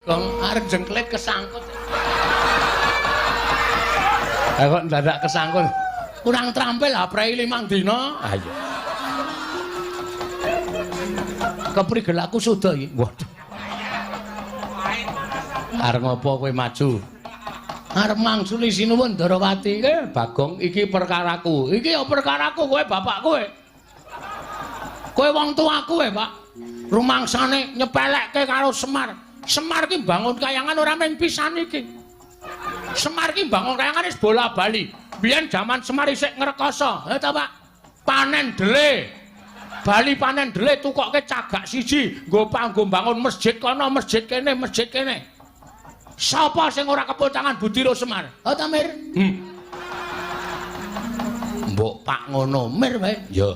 Gong arep jengklet kesangkut. Lah kok ndadak kesangkut. Kurang terampil aprei 5 dina. Ah iya. Keprigel aku suda iki. Waduh. Arep ngopo kowe maju? Arep mangsuli sinuwun Ndarawati. Bagong iki perkaraku. Iki ya perkaraku kowe bapak kowe. Kowe wong tuaku Pak. Rumangsane nyepelekke karo Semar. Semar ki mbangun kayangan ora mung pisan iki. Semar ki mbangun kayangan wis bola-bali. Biyen jaman Semar isih ngrekoso. Ha ta, Pak? Panen dele. Bali panen dele tukokke cagak siji nggo panggo mbangun masjid kono, masjid kene, masjid kene. Sapa sing ora kepocangan budi ro Semar? Ha ta, Mir? Mbok Pak ngono, Mir wae. Ya.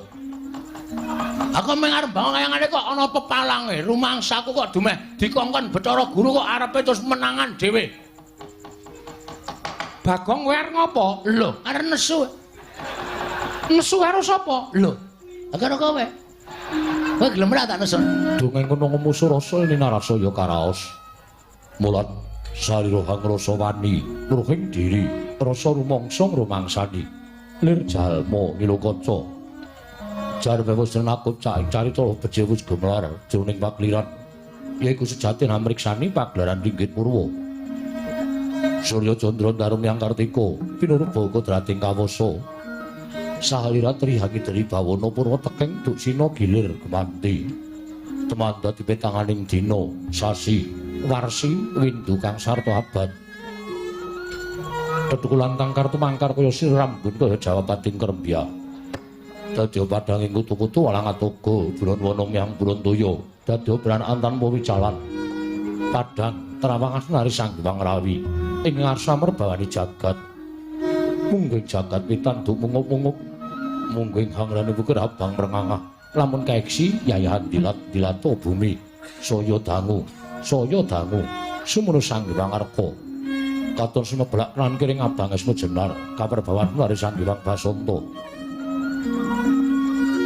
Aku mung arep bangun kayangane kok ana pepalange, rumangsaku kok dumeh dikongkon Bathara Guru kok arepe terus menangan dhewe. Bagong kowe arep ngopo? Lho, arep nesu. Nesu karo sapa? Lho, karo kowe. Kowe gelem ora tak nesu? Dongeng kono ngmusuh rasa ing narasaya karaos. Mulat salira hangrasa wani, nuruhing diri, rasa rumangsa ngrumangsani. Lir jalma nilokaca. Jarwe wis nakut cak carita beje wis gemelar jroning pakliran yaiku sejatine amriksani pagelaran ringgit purwa. Surya Candra Darum Yang Kartika pinurba kodrating kawasa. Salira trihangidri bawana purwa tekeng duksina gilir gemanti. Temanda dipetanganing dina sasi warsi windu kang sarta abad. Tetukulan kang kartu mangkar kaya sirambun kaya jawabating krembya. Dadi padanging kutu-kutu walang atoga bulan wana myang bulan toya dadi bran tanpa wicalan padang terawang asnari Sang Hyang Rawi ing ngarsa merbawani jagat mungging jagat witan duk mungup-mungup mungging hangrane bukir abang mrengangah lamun kaeksi yayahan dilat dilato bumi saya dangu sumunu Sang Hyang Arka katon sumeblak lan kiring abang esmu jenar kaperbawan nari Sang Hyang Basanta.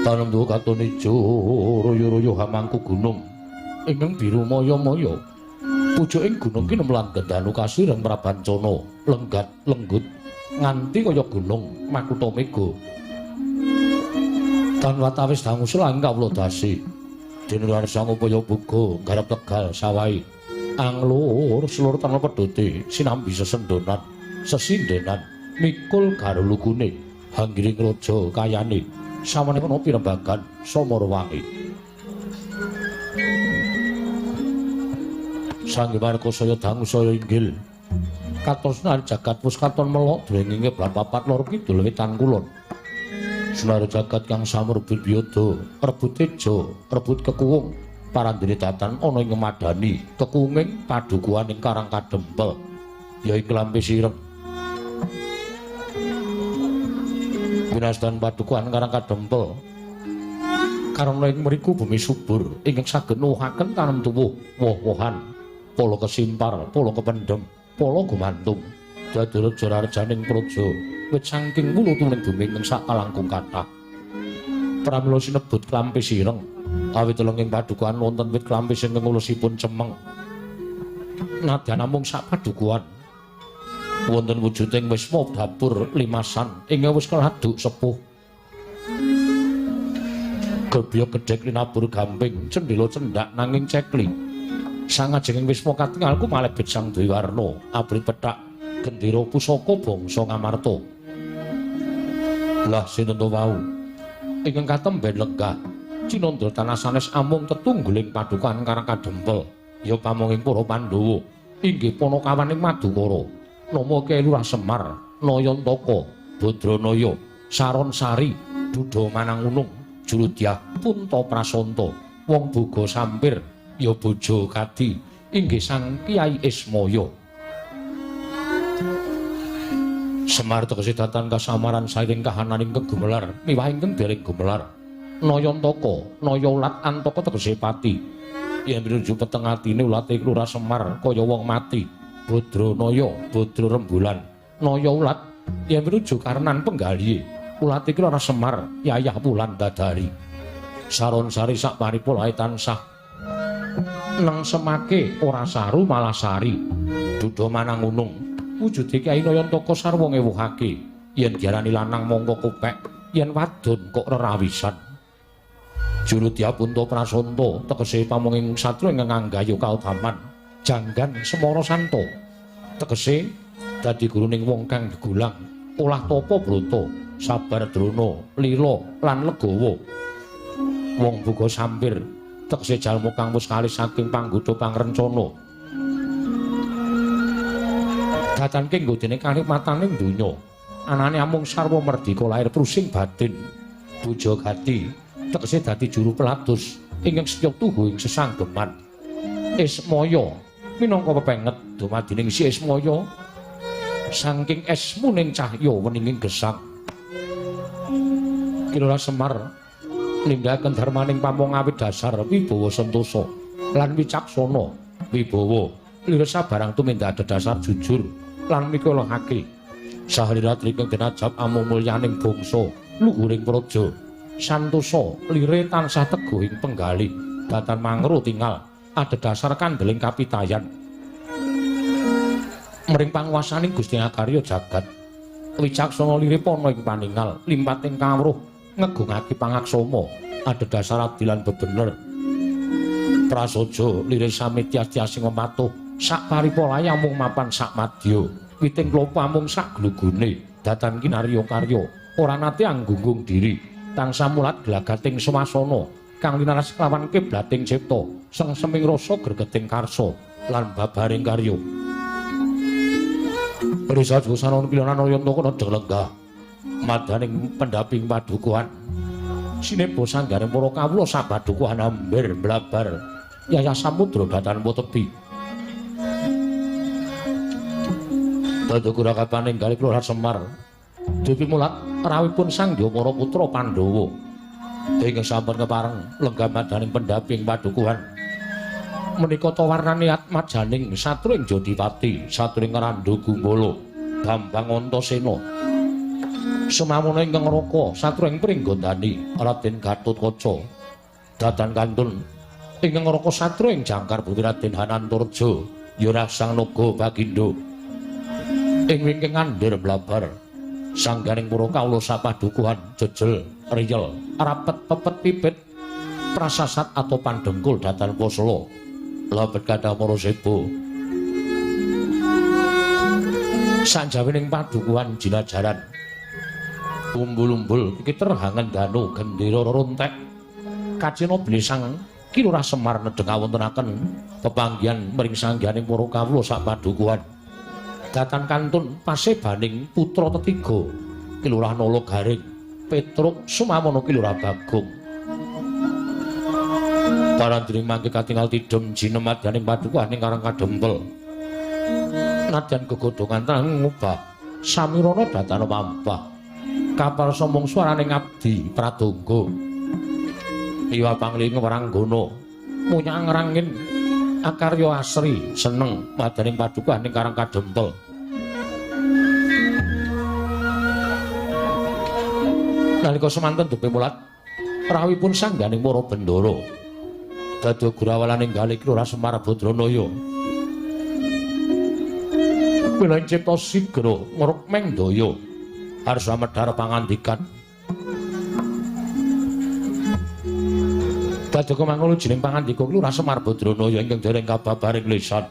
Tanem duwa katon ijo royo-royo hamangku gunung ingkang biru maya-maya. Pucuking gunung ki nemlan gendanu kasireng prabancana lenggat lenggut nganti kaya gunung makutha mega. Tan watawis dangu selang kawula dasi. Dene sang upaya buga garap tegal sawahi. Anglur selur tanpa pedhote sinambi sesendonan sesindenan mikul garulugune hanggiring raja kayane. Samane ana pirembagan Samarawangi. Sang Hyang saya dangu saya inggil. Katon senar jagat wis katon melok drenginge blan papat lor kidul wetan kulon. Senar jagat kang samrebut yoda, rebut teja, rebut kekuwung, parandene datan ana ing madani kekuwunging padukuhan ing Karang Kadempel. Ya ing Lampi Sireng. Winastan padukuhan Karang Kadempel. Karana ing mriku bumi subur ingkang saged nuwuhaken tanem tuwuh woh-wohan, pala kesimpar, pala kependhem, pala gumantung. Dadi reja rajaning praja wit saking wulutuning bumi ing sakalangkung kathah. Pramila sinebut Klampi Sireng. Awit lenging padukuhan wonten wit klampi sing ngulesipun cemeng. Nadyan namung sak padukuhan wonten wujuding wisma dapur limasan ing wis keladuk sepuh. Gebyok gedhek linabur gamping cendhela cendhak nanging cekli. Sangajenging wisma katingal kumalebet Sang Dewi Warna abrit pethak gendera pusaka bangsa Ngamarta. Lah sinten to wau ingkang katemben lenggah cinandha tanah sanes amung tetungguling padukan Karang Kadempel ya pamonging para Pandhawa inggih panakawaning Madukara. Nama Kyai Lurah Semar, Nayantaka, Badranaya, Saron Sari, Duda Manangunung, Jurudyah, Punta Prasanta, Wong Boga Sampir, ya Bojo Kadi, inggih Sang Kyai Ismaya. Semar tegese datan kasamaran sairing kahananing kegumelar, miwah ingkang dereng gumelar. Nayantaka, Naya ulat antaka tegese pati. Yen pinuju peteng atine ulate Lurah Semar kaya wong mati. Badranaya, Badra rembulan, Naya ulat yen pinuju karenan penggalihe. Ulat iki ora Semar, yayah wulan dadari. Saron sari sak paripolahe tansah Neng semake ora saru malah sari. Duda manangunung wujude Kyai Nayantaka sarwa ngewuhake yen diarani lanang mongko kopek, yen wadon kok rerawisan. Juru Dyapunta Prasanta tegese pamonging satru ingkang nganggayu kautaman janggan Semara Santa tegese dadi guruning wong kang gegulang olah tapa brata sabar drona lila lan legawa. Wong buga sampir tegese jalma kang wis kalis saking panggodha pangrencana datanke nggodene kanikmataning donya anane amung sarwa merdika lahir prusing batin. Puja gati tegese dadi juru pelatus ingkang setya tuhu ing sesanggeman. Ismaya minangka pepenget dumadining si Ismaya saking esmuning cahya weninging gesang. Kilora Semar nindakaken dharmaning pamong awit dasar wibawa sentosa lan wicaksana. Wibawa liris sabarang tumindak dasar jujur lan mikolehake. Sahriratri ingkang denajap amung mulyaning bangsa luhuring praja. Santosa lire tansah teguh ing penggalih datan mangro tingal adhedhasar kandeling kapitayan mring panguwasaning Gusti Akarya jagat. Wicaksana lire pana ing paningal limpating kawruh ngegungake pangaksama adhedhasar adil lan bebener. Prasaja lire sami tias-tiasing patuh sak paripolaya mung mapan sak madya witing klopo amung sak glugune datan kinarya karya ora nate anggunggung diri tansah mulat glagating swasana kang linaras kelawan kiblating cipta sengseming rasa gregeting karsa lan babaring karya. Risa jusanon kilonan Nayantaka nedheng lenggah madaning pendhaping padukuhan sinebo sanggaring para kawula sapadukuhan amber blabar yayah samudra datan tebi. Dadi kurakapaning galih Kelurahan Semar dupi mulat rawuhipun Sang Hyang para putra Pandhawa ingkang sampun kepareng lenggah madaning pendhaping padukuhan menika tawarnane atmajaning satru ing Jodipati satru ing Randha Gumbala Bambang Antasena semamono ingkang Raka satru ing Pringgondani Raden Gatotkaca datan kantun ingkang Raka satru ing Jangkar Bumi Raden Hanantarja Yura Sang Naga Bagindo ing wingking andir blabar sangganing para kawula sapadukuhan jejel riyel rapet pepet pipit prasasat atau pandengkul datan kosala lebet kathah para sebo sanjawining padukuhan jinajaran umbul-umbul iki terhangen danu gendera rontek kacina beli sang Ki Lurah Semar nedheng awontenaken pepanggihan mring sangganing para kawula sapadukuhan datan kantun pasebaning putra tetiga Ki Lurah Nala Garing Petruk Sumamono Ki Lurah Bagong. Parandring mangke katingal tidhem jinemadyaning padukuhan ing Karang Kadempel nadyan gegodhongan tangan ngubah samirana datana mampah kapal somong suarane ngabdi pradongga iwa pangling waranggana munyang ngrangin akarya asri seneng madaning padukuhan ing Karang Kadempel. Nalika semanten dupi mulat rawuhipun sangganing para bendara dadi gurawalaning galih Ki Lurah Semar Badranaya wilayah cipta sigra ngrukmeng daya arsa medhar pangandikan dadi kemangul jeneng pangandika Ki Lurah Semar Badranaya ingkang dereng kababaring lisan.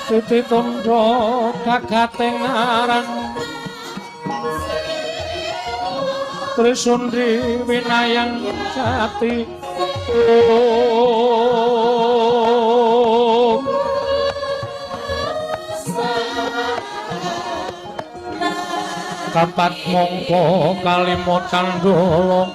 Titi tundha gagating aran Trisundi winayang jati. Kapat mongko kalima candala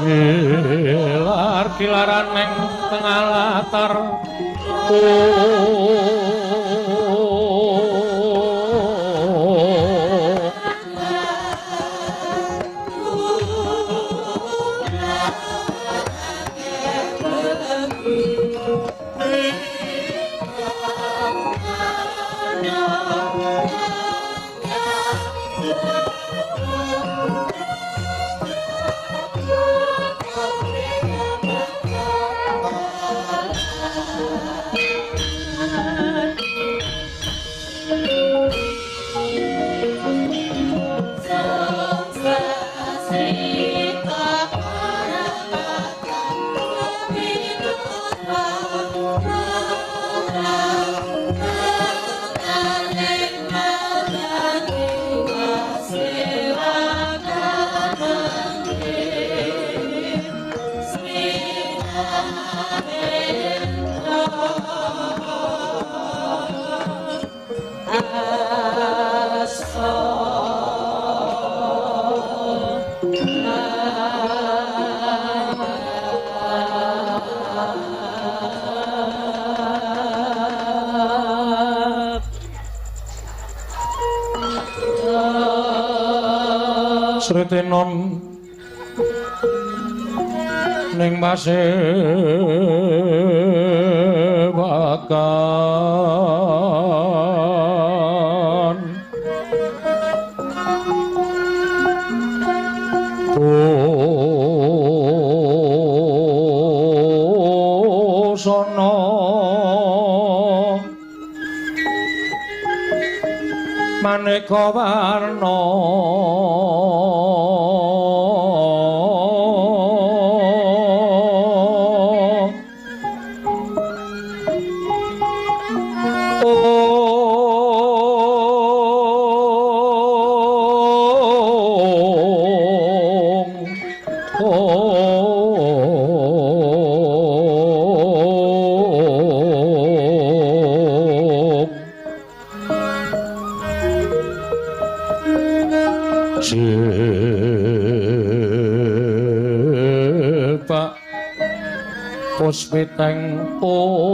Kilar kilaran neng tengah latar. Sritenon ning pasewakan busana maneka warna. Puspiteng udana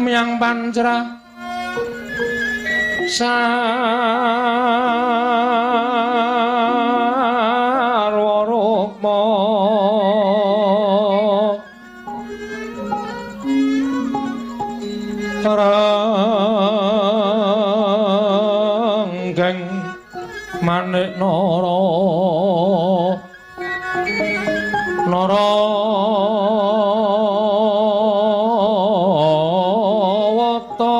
miyang pancra sarwa rukma manik nara nara wata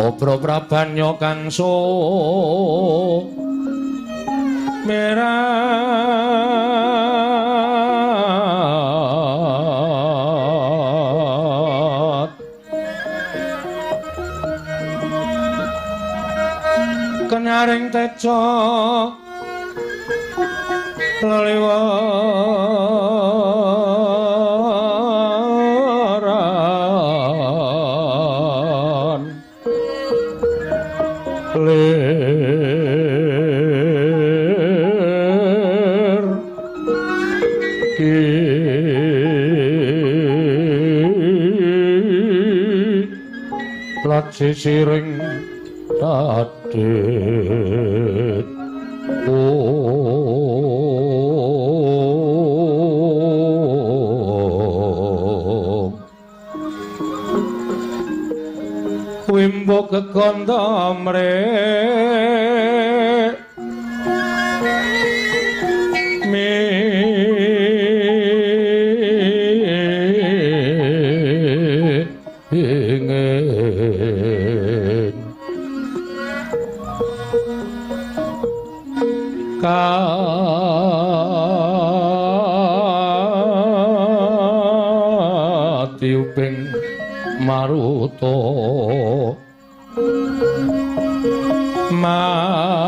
Obro prabanya kangso merat kenyaring tejo leliwaran lir ki Serat sisiring tadit om wimbo kekondo mre katiuping maruta maruta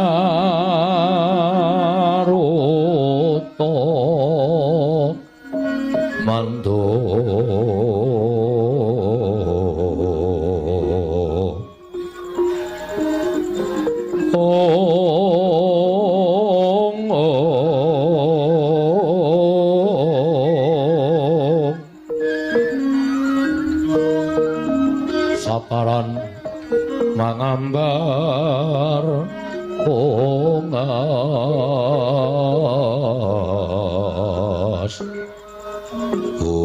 mando saparan mangambar kongas om.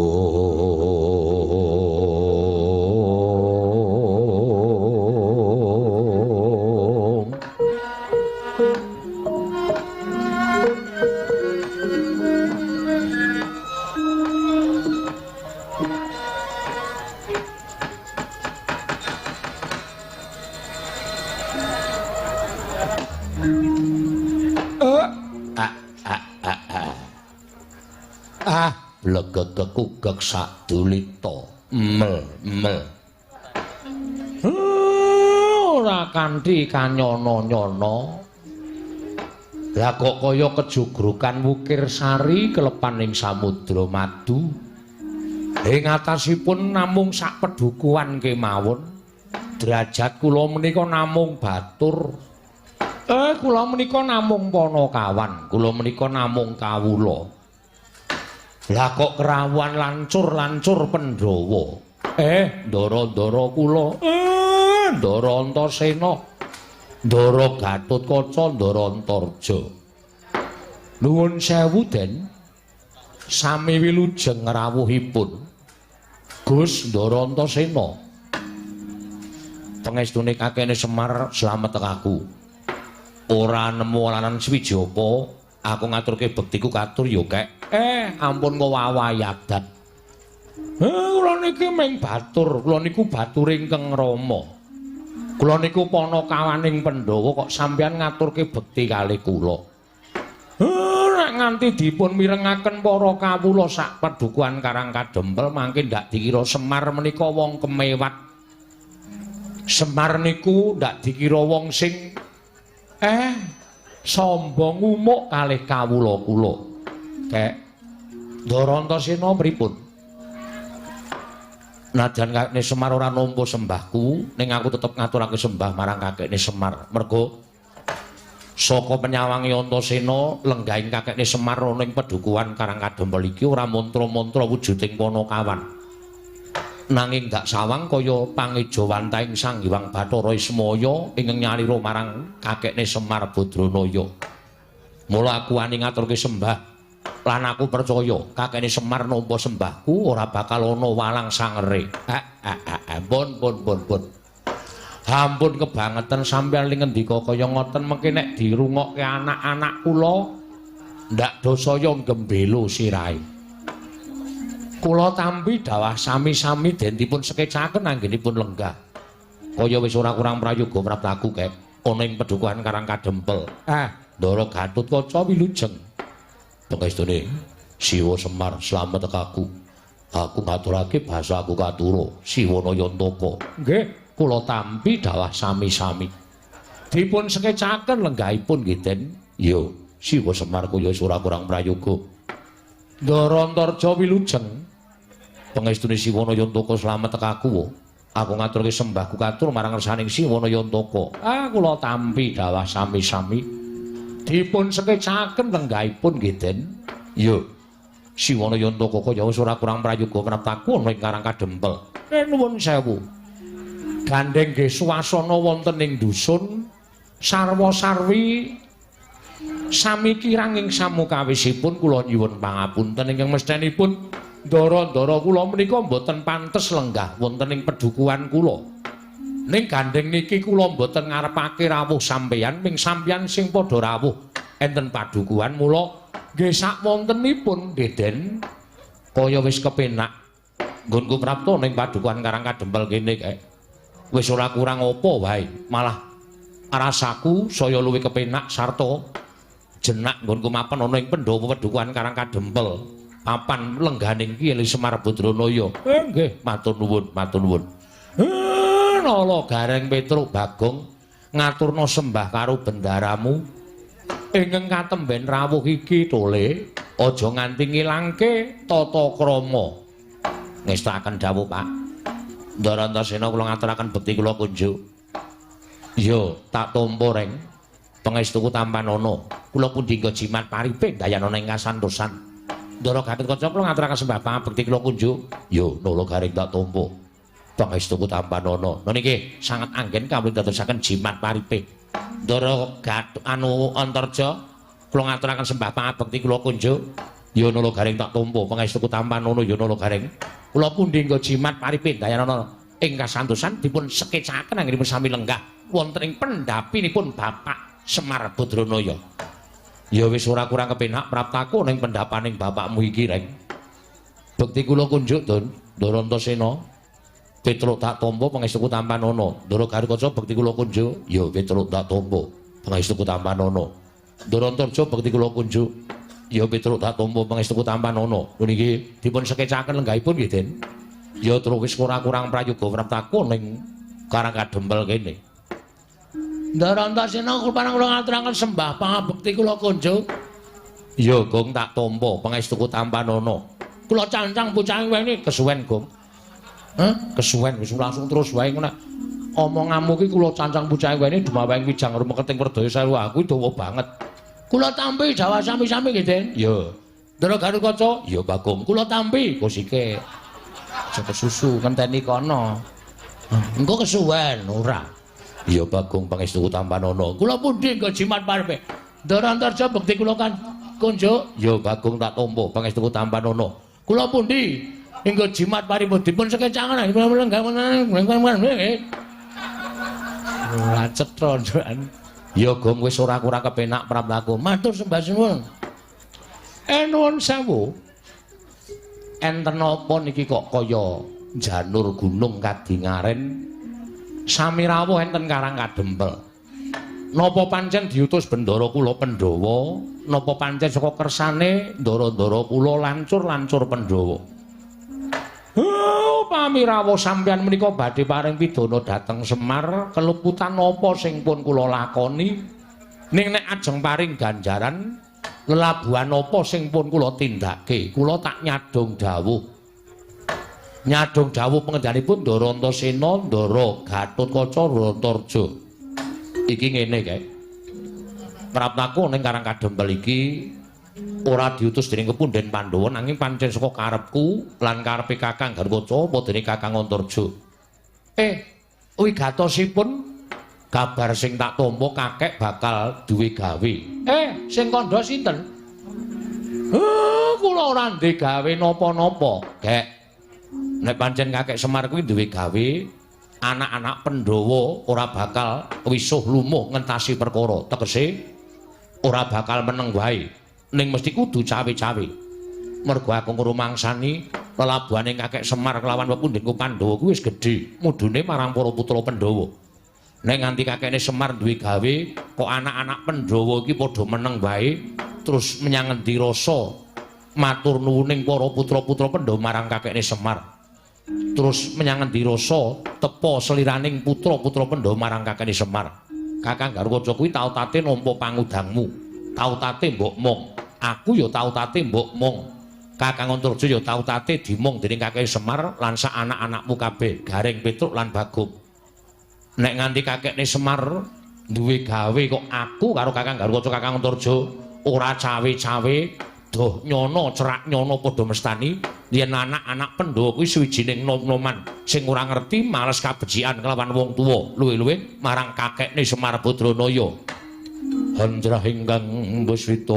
Blegegekugek sadulita mel mel ora kanthi kanyono-nyono. Lah kok kaya kejugrukan wukir sari kelepan ing samudra madu. Ing atasipun namung sak pedukuhan kemawon. Derajat kula menika namung batur. Kula menika namung panakawan, kula menika namung kawula. Lah kok kerawuhan lancur-lancur Pandhawa. Ndara-ndara kula. Ndara Antasena. Ndara Gatotkaca, Ndara Antarja. Nuwun sewu, Den. Sami wilujeng rawuhipun. Gus Ndara Antasena. Pangestune kakene Semar slamet aku. Ora nemu alanan suwiji apa, aku ngaturke bektiku katur ya, Kek. Ampun ngowawahi adat. Kula niki ming batur, kula niku batur ingkang Rama. Kula niku panakawaning Pandhawa kok sampeyan ngaturke bekti kalih kula. Nek nganti dipun mirengaken para kawula sak padukuhan Karang Kadempel mangke ndak dikira Semar menika wong kemewat. Semar niku ndak dikira wong sing sombong umuk kalih kawula kula. Kek Ndara Antasena pripun? Najan kakekne Semar ora nampa sembahku, ning aku tetep ngaturake sembah marang kakekne Semar. Mergo saka penyawange Antasena lenggahing kakekne Semar ana ing pedukuhan Karang Kadempel iki ora mantra-mantra wujuding panakawan. Nanging dak sawang kaya pangejawantahing Sang Hyang Bathara Ismaya ingkang nyalira marang kakekne Semar Badranaya. Mula aku wani ngaturke sembah lan aku percaya kakekne Semar nampa sembahku ora bakal ana walang sangere. Pun pun pun pun. Ampun kebangetan sampeyan li ngendika kaya ngoten mengke nek dirungokke anak-anak kula ndak dosaya gembelo sirahe. Kula tampi dawah sami-sami den dipun sekecaken anggenipun lenggah. Kaya wis ora kurang prayoga praptaku, Kek, ana ing pedukuhan Karang Kadempel. Ndara Gatotkaca wilujeng. Pangestune Siwa Semar slamet aku. Aku ngaturake basa aku katura Siwa Nayantaka. Nggih, kula tampi dawah sami-sami. Dipun sekecaken lenggahipun nggih, Den. Ya, Siwa Semar kaya wis ora kurang prayoga. Ndara Antarja wilujeng. Pangestune Siwa Nayantaka slamet aku. Aku ngaturke sembahku katur marang ngersaning Siwa Nayantaka. Kula tampi dawah sami-sami. Dipun sekecaken lenggahipun nggih, Den. Ya, Siwa Nayantaka kaya wis ora kurang prayoga praptaku ana ing Karang Kadempel. Nuwun sewu. Gandheng nggih swasana wonten ing dusun sarwa-sarwi sami kirang ing samukawisipun kula nyuwun pangapunten ingkang mesthenipun ndara-ndara kula menika mboten pantes lenggah wonten ing pedukuhan kula. Ning gandheng niki kula mboten ngarepake rawuh sampeyan, ming sampeyan sing padha rawuh enten padukuhan mula nggih sakwontenipun nggih Den kaya wis kepenak nggonku prapta ning padukuhan Karang Kadempel kene kae. Wis ora kurang apa wae, malah rasaku saya luwih kepenak sarta jenak nggonku mapan ana ing pendopo padukuhan Karang Kadempel. Papan lengganing Kyai Semar Badranaya. Nggih, matur nuwun, matur nuwun. Nala Gareng Petruk Bagong ngaturna sembah karo bendaramu ingkang katemben rawuh iki tole aja nganti ngilangke tata krama. Ngestakaken dawuh, Pak. Ndara Antasena kula ngaturaken bekti kula kunjuk. Iya, tak tampa reng. Pangestuku tampanana. Kula pundi nggo jimat paripe dayanana ing kasantosan. Ndara Gatotkaca kula ngaturaken sembah pangabekti kula kunjuk. Yo, Nala Gareng tak tampa. Pangestuku tampanana. Nah niki sanget anggen kawula dadosaken jimat paripe. Ndara Gat anu Antarja kula ngaturaken sembah pangabekti kula kunjuk. Yo Nala Gareng tak tampa. Pangestuku tampanana yo Nala Gareng. Kula pundi nggo jimat paripe dayanana ing kasantosan dipun sekecaken anggenipun sami lenggah wonten ing pendhapinipun Bapak Semar Badranaya. Ya wis ora kurang kepenak praptaku ning pendhapaning bapakmu iki, Reng. Bekti kula kunjuk, Dun. Ndara Antasena. Petruk tak tampa pangestuku tampanana. Ndara Garukaca bekti kula kunjuk. Ya Petruk tak tampa pangestuku tampanana. Ndara Antarja bekti kula kunjuk. Ya Petruk tak tampa pangestuku tampanana. Lho niki dipun sekecaken lenggahipun nggih, Den. Ya terus wis ora kurang prayoga praptaku ning Karang Kadempel kene. Ndara Antasena kula ngaturaken sembah pangabekti kula kunjuk. Ya Gong tak tampa pangestuku tampanana. Kula cancang bocah wene kesuwen, Gong. Hah? Kesuwen wis langsung terus wae ngono. Omonganmu ki kula cancang bocah wene dumaweng wijang rumeketing werdaya sewu aku dawa banget. Kula tampi dawa sami-sami nggih, Den. Ya. Ndara Garukaca? Ya Bagong. Kula tampi kosike. Aja kesusu ngenteni kono. Engko kesuwen ora. Ya Bagong pangestuku tampanana. Kula pundi nggo jimat paripe. Ndara Antarja bekti kula kan kunjuk. Ya Bagong tak tampa pangestuku tampanana. Kula pundi nggo jimat paripe dipun sekecangan. Ora cetha njukan. Ya Gong wis ora kurang kepenak praptaku. Matur sembah suwun. Nuwun sewu. Enten apa niki kok kaya janur gunung kadingaren sami rawuh enten Karang Kadempel. Napa pancen diutus bendara kula Pandhawa, napa pancen saka kersane ndara-ndara kula lancur-lancur Pandhawa. Oh, pamirawuh sampeyan menika badhe paring pidana dhateng Semar, keluputan napa sing pun kula lakoni? Ning nek ajeng paring ganjaran lelabuhan apa sing pun kula tindake? Kula tak nyadong dawuh. Nyadong dawuh pengendhanipun Ndara Antasena, Ndara Gatotkaca, Ndara Antarja. Iki ngene kae. Praptaku ning Karang Kadempel iki ora diutus dening kepundhen Pandhawa nanging pancen saka karepku lan karepe Kakang Garukaca apa dening Kakang Antarja. Wigatosipun kabar sing tak tampa kakek bakal duwe gawe. Sing kandha sinten? Kula ora ndek gawe napa-napa, Gek. Nek pancen kakek Semar kuwi duwe gawe, anak-anak Pandhawa ora bakal wisuh lumuh ngentasi perkara. Tegese ora bakal meneng wae. Ning mesti kudu cawe-cawe. Mergo aku ngrumangsani lelabuhane kakek Semar kelawan pepundhenku Pandhawa kuwi wis gedhe, mudune marang para putra Pandhawa. Nek nganti kakekne Semar duwe gawe, kok anak-anak Pandhawa iki padha meneng wae, terus menyang ngendi rasa matur nuwuning para putra-putra Pandhawa marang kakekne Semar. Terus menyang ngendi rasa tepa seliraning putra-putra Pandhawa marang kakekne Semar. Kakang Garukaca kuwi tau tate nampa pangudangmu, tau tate mbok mong. Aku ya tau tate mbok mong. Kakang Antarja ya tau tate dimong dening kakek Semar lan sak anak-anakmu kabeh, Gareng, Petruk lan Bagong. Nek nganti kakekne Semar duwe gawe kok aku karo Kakang Garukaca, Kakang Antarja ora cawe-cawe Doh nyono cerak nyono padha mestani yen anak-anak Pandhawa kuwi suwijining nom-noman sing ora ngerti males kabecikan kelawan wong tuwa, luwih-luwih marang kakekne Semar Badranaya. Hanjrah ingkang buswita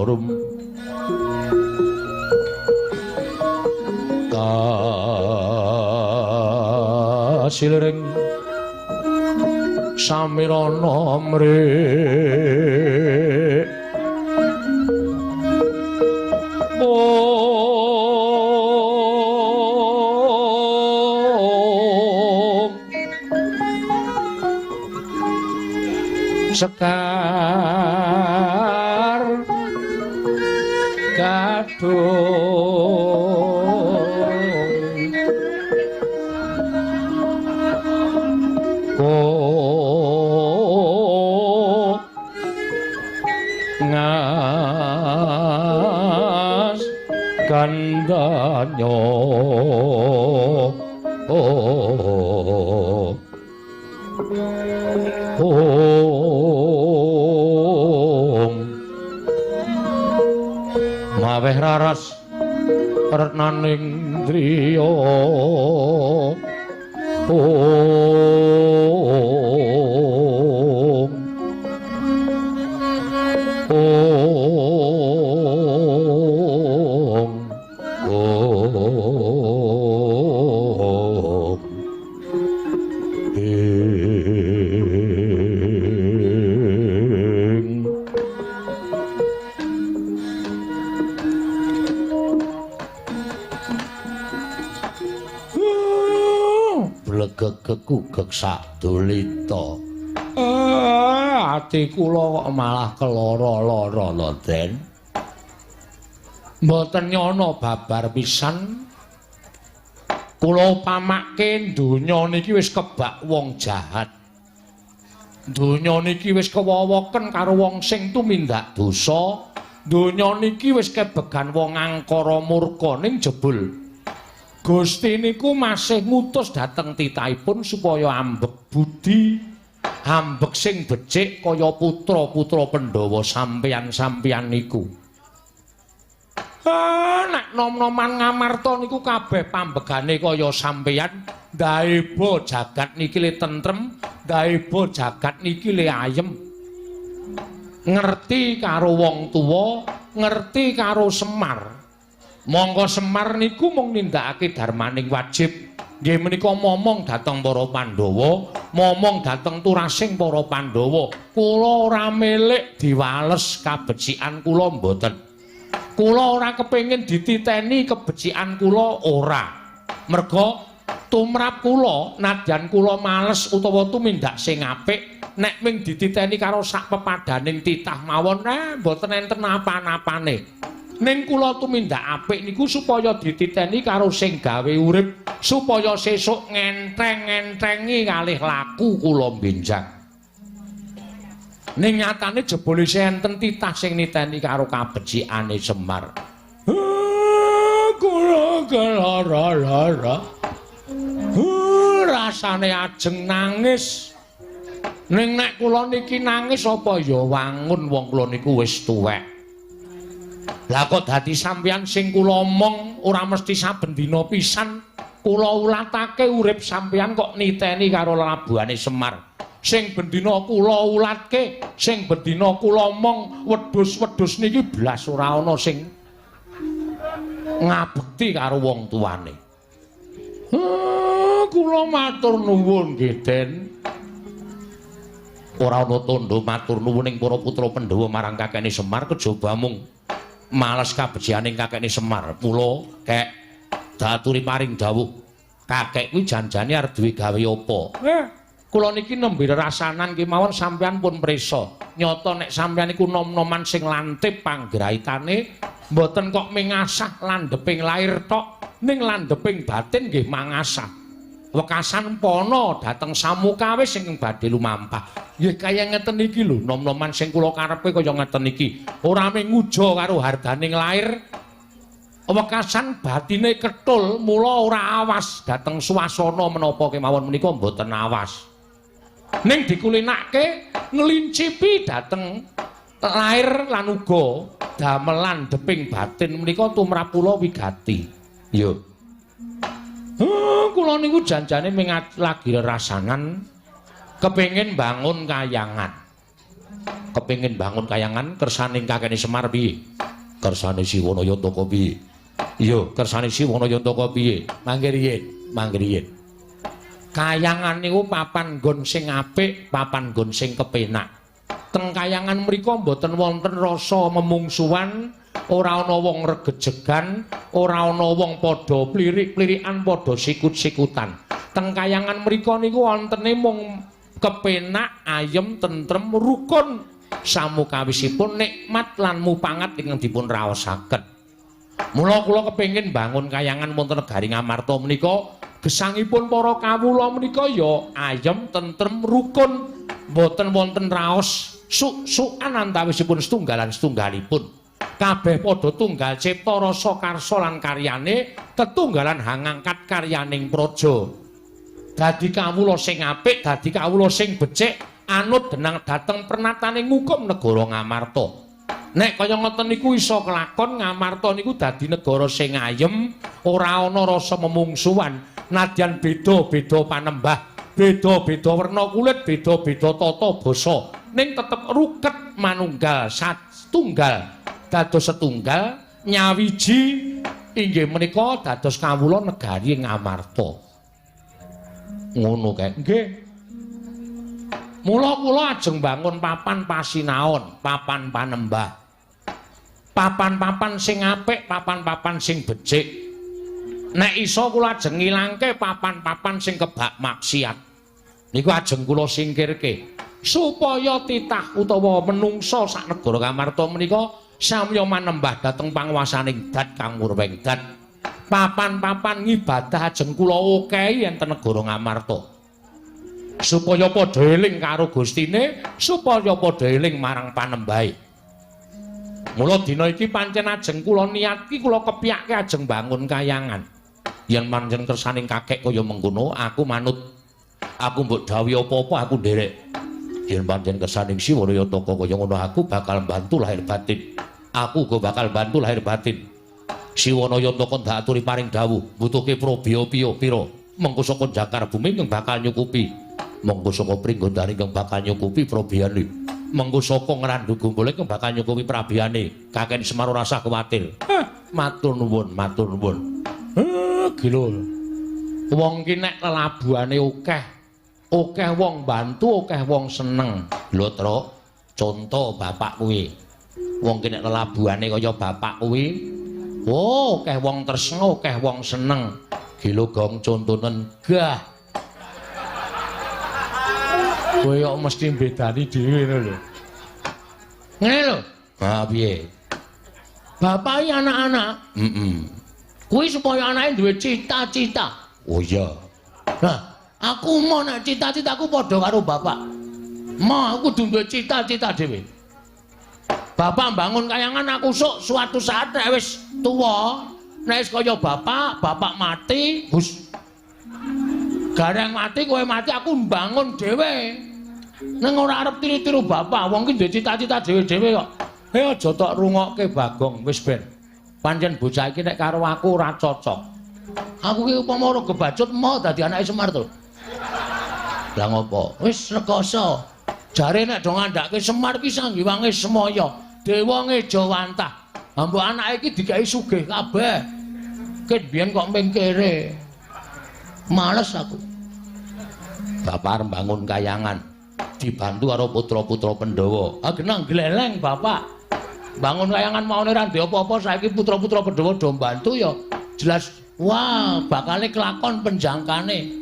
rum kasilring samirana mrik sekar gadung ko ngas gandanyo oh maweh raras retnaning driya om om om Blegegegugeg sadulita. Ati kula kok malah keloro-loro lho, Den. Mboten nyono babar pisan. Kula upamake donya niki wis kebak wong jahat. Donya niki wis kewowoken karo wong sing tumindak dosa. Donya niki wis kebegan wong angkara murka ning jebul Gusti niku masih ngutus dhateng titahipun supaya ambek budi, ambek sing becik kaya putra-putra Pandhawa sampeyan-sampeyan niku. Nek nom-noman Ngamarta niku kabeh pambegane kaya sampeyan, ndaeba jagat niki le tentrem, ndaeba jagat niki le ayem. Ngerti karo wong tuwa, ngerti karo Semar. Mongko Semar niku mung nindakake darmaning wajib. Nggih menika momong dhateng para Pandhawa, momong dhateng turasing para Pandhawa. Kula ora milik diwales kabecikan kula mboten. Kula ora kepengin dititeni kebecikan kula ora. Merga tumrap kula nadyan kula males utawa tumindak sing apik, nek ming dititeni karo sak pepadaning titah mawon mboten enten apa-apane. Ning kula tumindak apik niku supaya dititeni karo sing gawe urip, supaya sesuk ngentheng-ngenthengi kalih laku kula benjang. Ning nyatane jebule enten titah sing niteni karo kabecikane Semar. Kula kelara-lara. Rasane ajeng nangis. Ning nek kula niki nangis apa ya wangun wong kula niku wis tuwek. Lah kok dadi sampeyan sing kula omong ora mesti saben dina pisan kula ulatake urip sampeyan kok niteni karo lelabuhane Semar. Sing bendina kula ulatke, sing bendina kula omong wedhus-wedhus niki blas ora ana sing ngabekti karo wong tuane. Kula matur nuwun nggih, Den. Ora ana tandha matur nuwun ing para putra Pandhawa marang kakekne Semar kejaba mung males kabecikaning kakekne Semar. Mula kek daturi paring dawuh, kakek kuwi janjane arep duwe gawe apa? Kula niki nembe rasanan kemawon sampeyan pun prisa. Nyata nek sampeyan niku nom-noman sing lantip panggraitane, mboten kok mingasah landheping lair tok, ning landheping batin nggih mangasah. Wekasan pana dhateng samukawis ingkang badhe lumampah. Nggih kaya ngeten iki lho, nom-noman sing kula karepe kaya ngeten iki. Ora mung nguja karo hardaning lair, wekasan batine ketul, mula ora awas dhateng swasana menapa kemawon menika mboten awas. Ning dikulinake nglincipi dhateng lair lan uga Damelan deping batin menika tumrap kula wigati. Yo. Kula niku janjane ming lagi rerasanan kepengin bangun kayangan. Kepengin bangun kayangan kersane kakene Semar piye? Kersane Siwana Yantaka piye? Iya, kersane Siwana Yantaka piye? Mangke riyin, mangke riyin. Kayangan niku papan nggon sing apik, papan nggon sing kepenak. Teng kayangan mriku mboten wonten rasa memungsuhan, ora ana wong regejegan, ora ana wong padha plirik-plirikan, padha sikut-sikutan. Teng kayangan mriku niku wontene mung kepenak, ayem, tentrem, rukun, samukawisipun nikmat lan mupangat ingkang dipun raosaken. Mula kula kepengin bangun kayangan wonten negari Ngamarta menika, gesangipun para kawula menika ya ayem, tentrem, rukun, mboten wonten raos suk-sukan antawisipun setunggalan setunggalipun. Kabeh padha tunggal cipta rasa karsa lan karyane, tetunggalan hangangkat karyaning praja. Dadi kawula sing apik, dadi kawula sing becik, anut denang dhateng pernatane ngukum negara Ngamarta. Nek kaya ngoten niku iso kelakon, Ngamarta niku dadi negara sing ayem, ora ana rasa memungsuhan, nadyan beda-beda panembah, beda-beda werna kulit, beda-beda tata basa, ning tetep ruket manunggal satunggal, dados setunggal nyawiji inggih menika dados kawula negari Ngamarta. Ngono kae. Nggih. Mula kula ajeng bangun papan pasinaon, papan panembah. Papan-papan sing apik, papan-papan sing becik. Nek iso kula ajeng ngilangke papan-papan sing kebak maksiat. Niku ajeng kula singkirke supaya titah utawa menungsa sak negara Ngamarta menika samya manembah dhateng panguwasaning Dat Kang Murweng Dat. Papan-papan ngibadah ajeng kula okehi enten negara Ngamarta. Supaya padha eling karo Gustine, supaya padha eling marang panembahe. Mula dina iki pancen ajeng kula niatki, kula kepyake ajeng bangun kayangan. Yen pancen kersaning kakek kaya mengkono, aku manut. Aku mbok dawuhi apa-apa aku nderek. Yen pancen kersaning Siwana Yantaka kaya ngono, aku bakal bantu lahir batin. Aku uga bakal bantu lahir batin. Siwana Yantaka ndak aturi paring dawuh, butuhke probya pira. Mengko saka jakar bumi ingkang bakal nyukupi. Mengko saka Pringgondani ingkang bakal nyukupi probiyane. Mengko saka Ngrandu Gumbul ingkang bakal nyukupi prabiyane. Kakek Semar ora usah kuwatir. Matur nuwun, matur nuwun. Gila. Wong ki nek lelabuhane akeh, akeh wong bantu, akeh wong seneng. Lho, Truk, conto bapak kuwi. Wong ki nek lelabuhane kaya bapak kuwi, oh, akeh wong tresna, akeh wong seneng. Gila gong contonen gah. Kowe kok mesti mbedani dhewe ngono lho. Ngene lho. Ha piye? Bapak iki anak-anak. Heeh. Kuwi supaya anake duwe cita-cita. Oh iya. Nah, aku mau nek cita-citaku padha karo bapak. Mau aku kudu duwe cita-cita dhewe. Bapak bangun kayangan aku sok suatu saat nek wis tuwa, nek wis kaya bapak, bapak mati, Gus. Gareng mati kowe mati aku mbangun dhewe. Neng ora arep tiru-tiru bapak, wong ki duwe cita-cita dhewe-dhewe kok. Aja tok rungokke Bagong, wis ben. Pancen bocah iki nek karo aku ora cocok. Aku ki upama ora gebacut mau dadi anake Semar to. Lah ngopo? Wis rekoso. Jare nek do ngandhake Semar ki sanggiwange semaya, dewa ngejawantah. Mbok anake iki dikai sugih kabeh. Ket biyen kok mengkere. Males aku. Bapak arep bangun kayangan dibantu karo putra-putra Pandhawa. Ah genah gleleng bapak. Bangun kayangan maune ora ndek apa-apa saiki putra-putra Pandhawa do mbantu ya jelas wah bakale kelakon penjangkane.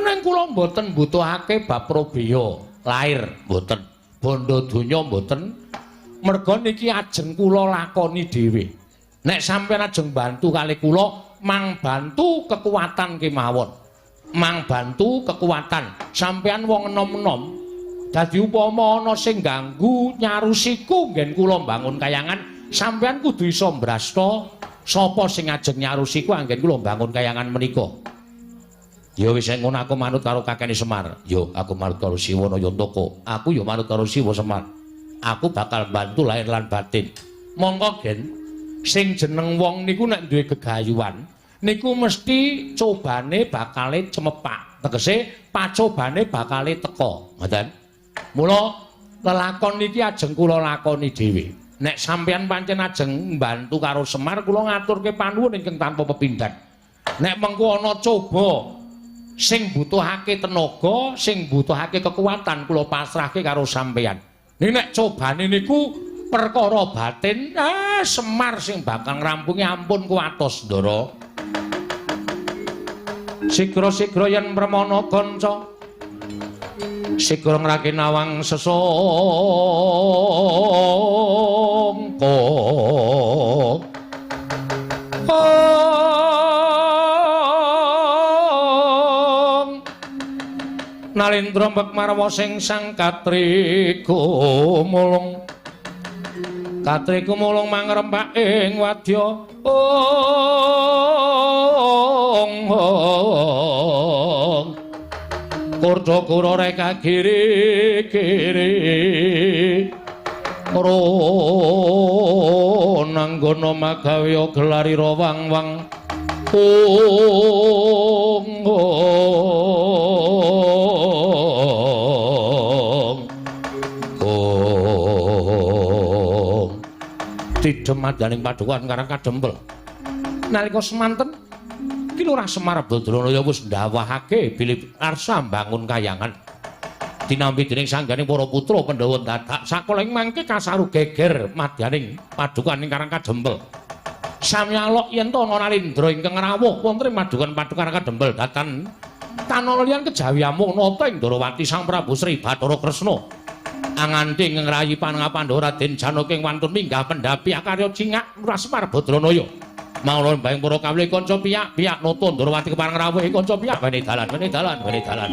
Neng kula mboten mbutuhake bab probaya lair mboten, bondo donya mboten. Merga niki ajeng kula lakoni dhewe. Nek sampeyan ajeng bantu kali kula, mang bantu kekuatan kemawon. Mang bantu kekuatan. Sampeyan wong enom-enom. Dadi upama ana sing ganggu nyarusiku nggen kula mbangun kayangan, sampeyan kudu iso mbrasta sapa sing ajeng nyarusiku anggen kula mbangun kayangan menika. Ya wis ngono aku manut karo kakene Semar. Ya aku manut karo Siwana Yantaka. Aku ya manut karo Siwa Semar. Aku bakal bantu lahir lan batin. Mongko Gen, sing jeneng wong niku nek duwe gegayuhan, niku mesti cobane bakale cemepak. Tegese pacobane bakale teka, ngoten. Mula lelakon niki ajeng kula lakoni dhewe. Nek sampeyan pancen ajeng mbantu karo Semar, kula ngaturke panuwun ingkang tanpa pepindhan. Nek mengko ana coba sing butuhake tenaga, sing butuhake kekuatan, kula pasrahke karo sampeyan. Ning nek cobane niku perkara batin, Semar sing bakal ngrampungi, ampun kuwatos, Ndara. Sigra-sigra yen premana kanca, sigra ngraki nawang sesangka. Nalendra mbek marwa sing sang katriku mulung, katriku mulung mangrempak ing wadya. Ong kurda kura reka kiri kiri ronanggana magawe gelarira wang-wang. Ong ong tidhem madaning padukan karang kadempel. Nalika semanten Ki Lurah Semar Badranaya wis ndawahake bilih arsa mbangun kayangan. Dinampi dening sangganing para putra Pandhawa dadak sakola ing mangke kasaru geger madyaning padukan ing Karang Kadempel. Sami alok yen to ana Nalindra ingkang rawuh wonten ing padukan padukan Karang Kadempel datan tanana liyan kejawi amung nata ing Ndrawati Sang Prabu Sri Bathara Kresna. Anganti ing ngrayi panengah Pandhawa Raden Janaka ing wantun minggah pendhapi akarya cingak Lurah Semar Badranaya. Mangla mbayang para kawula kanca piyak-piyak nata Ndrawati kepareng rawuh kanca piyak wene dalan wene dalan wene dalan.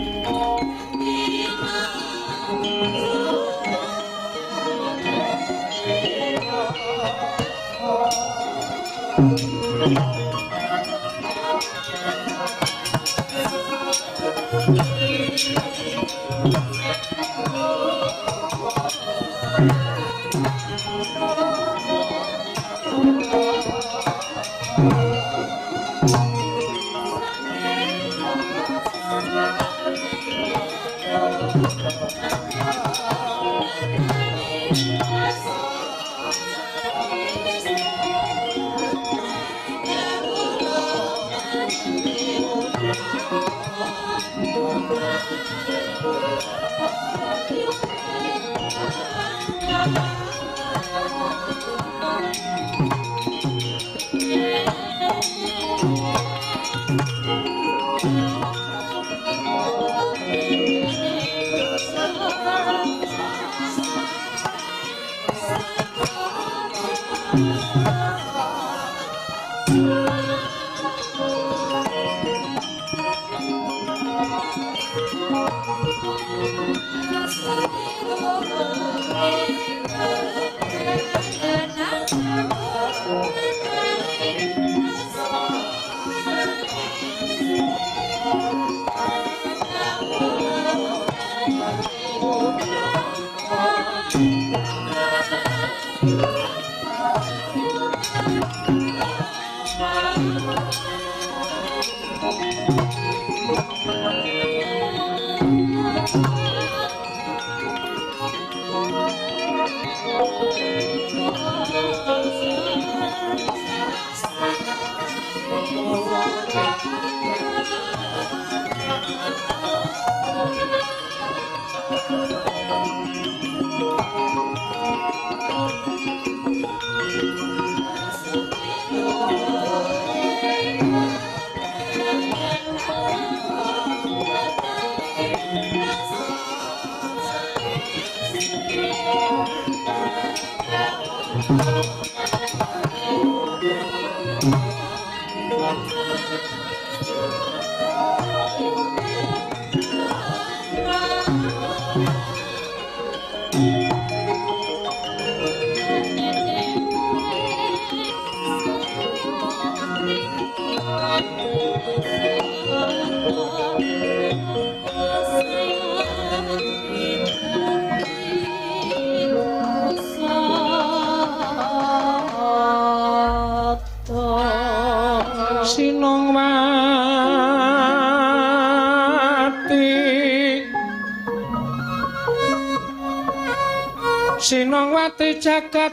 Sinongwati jagat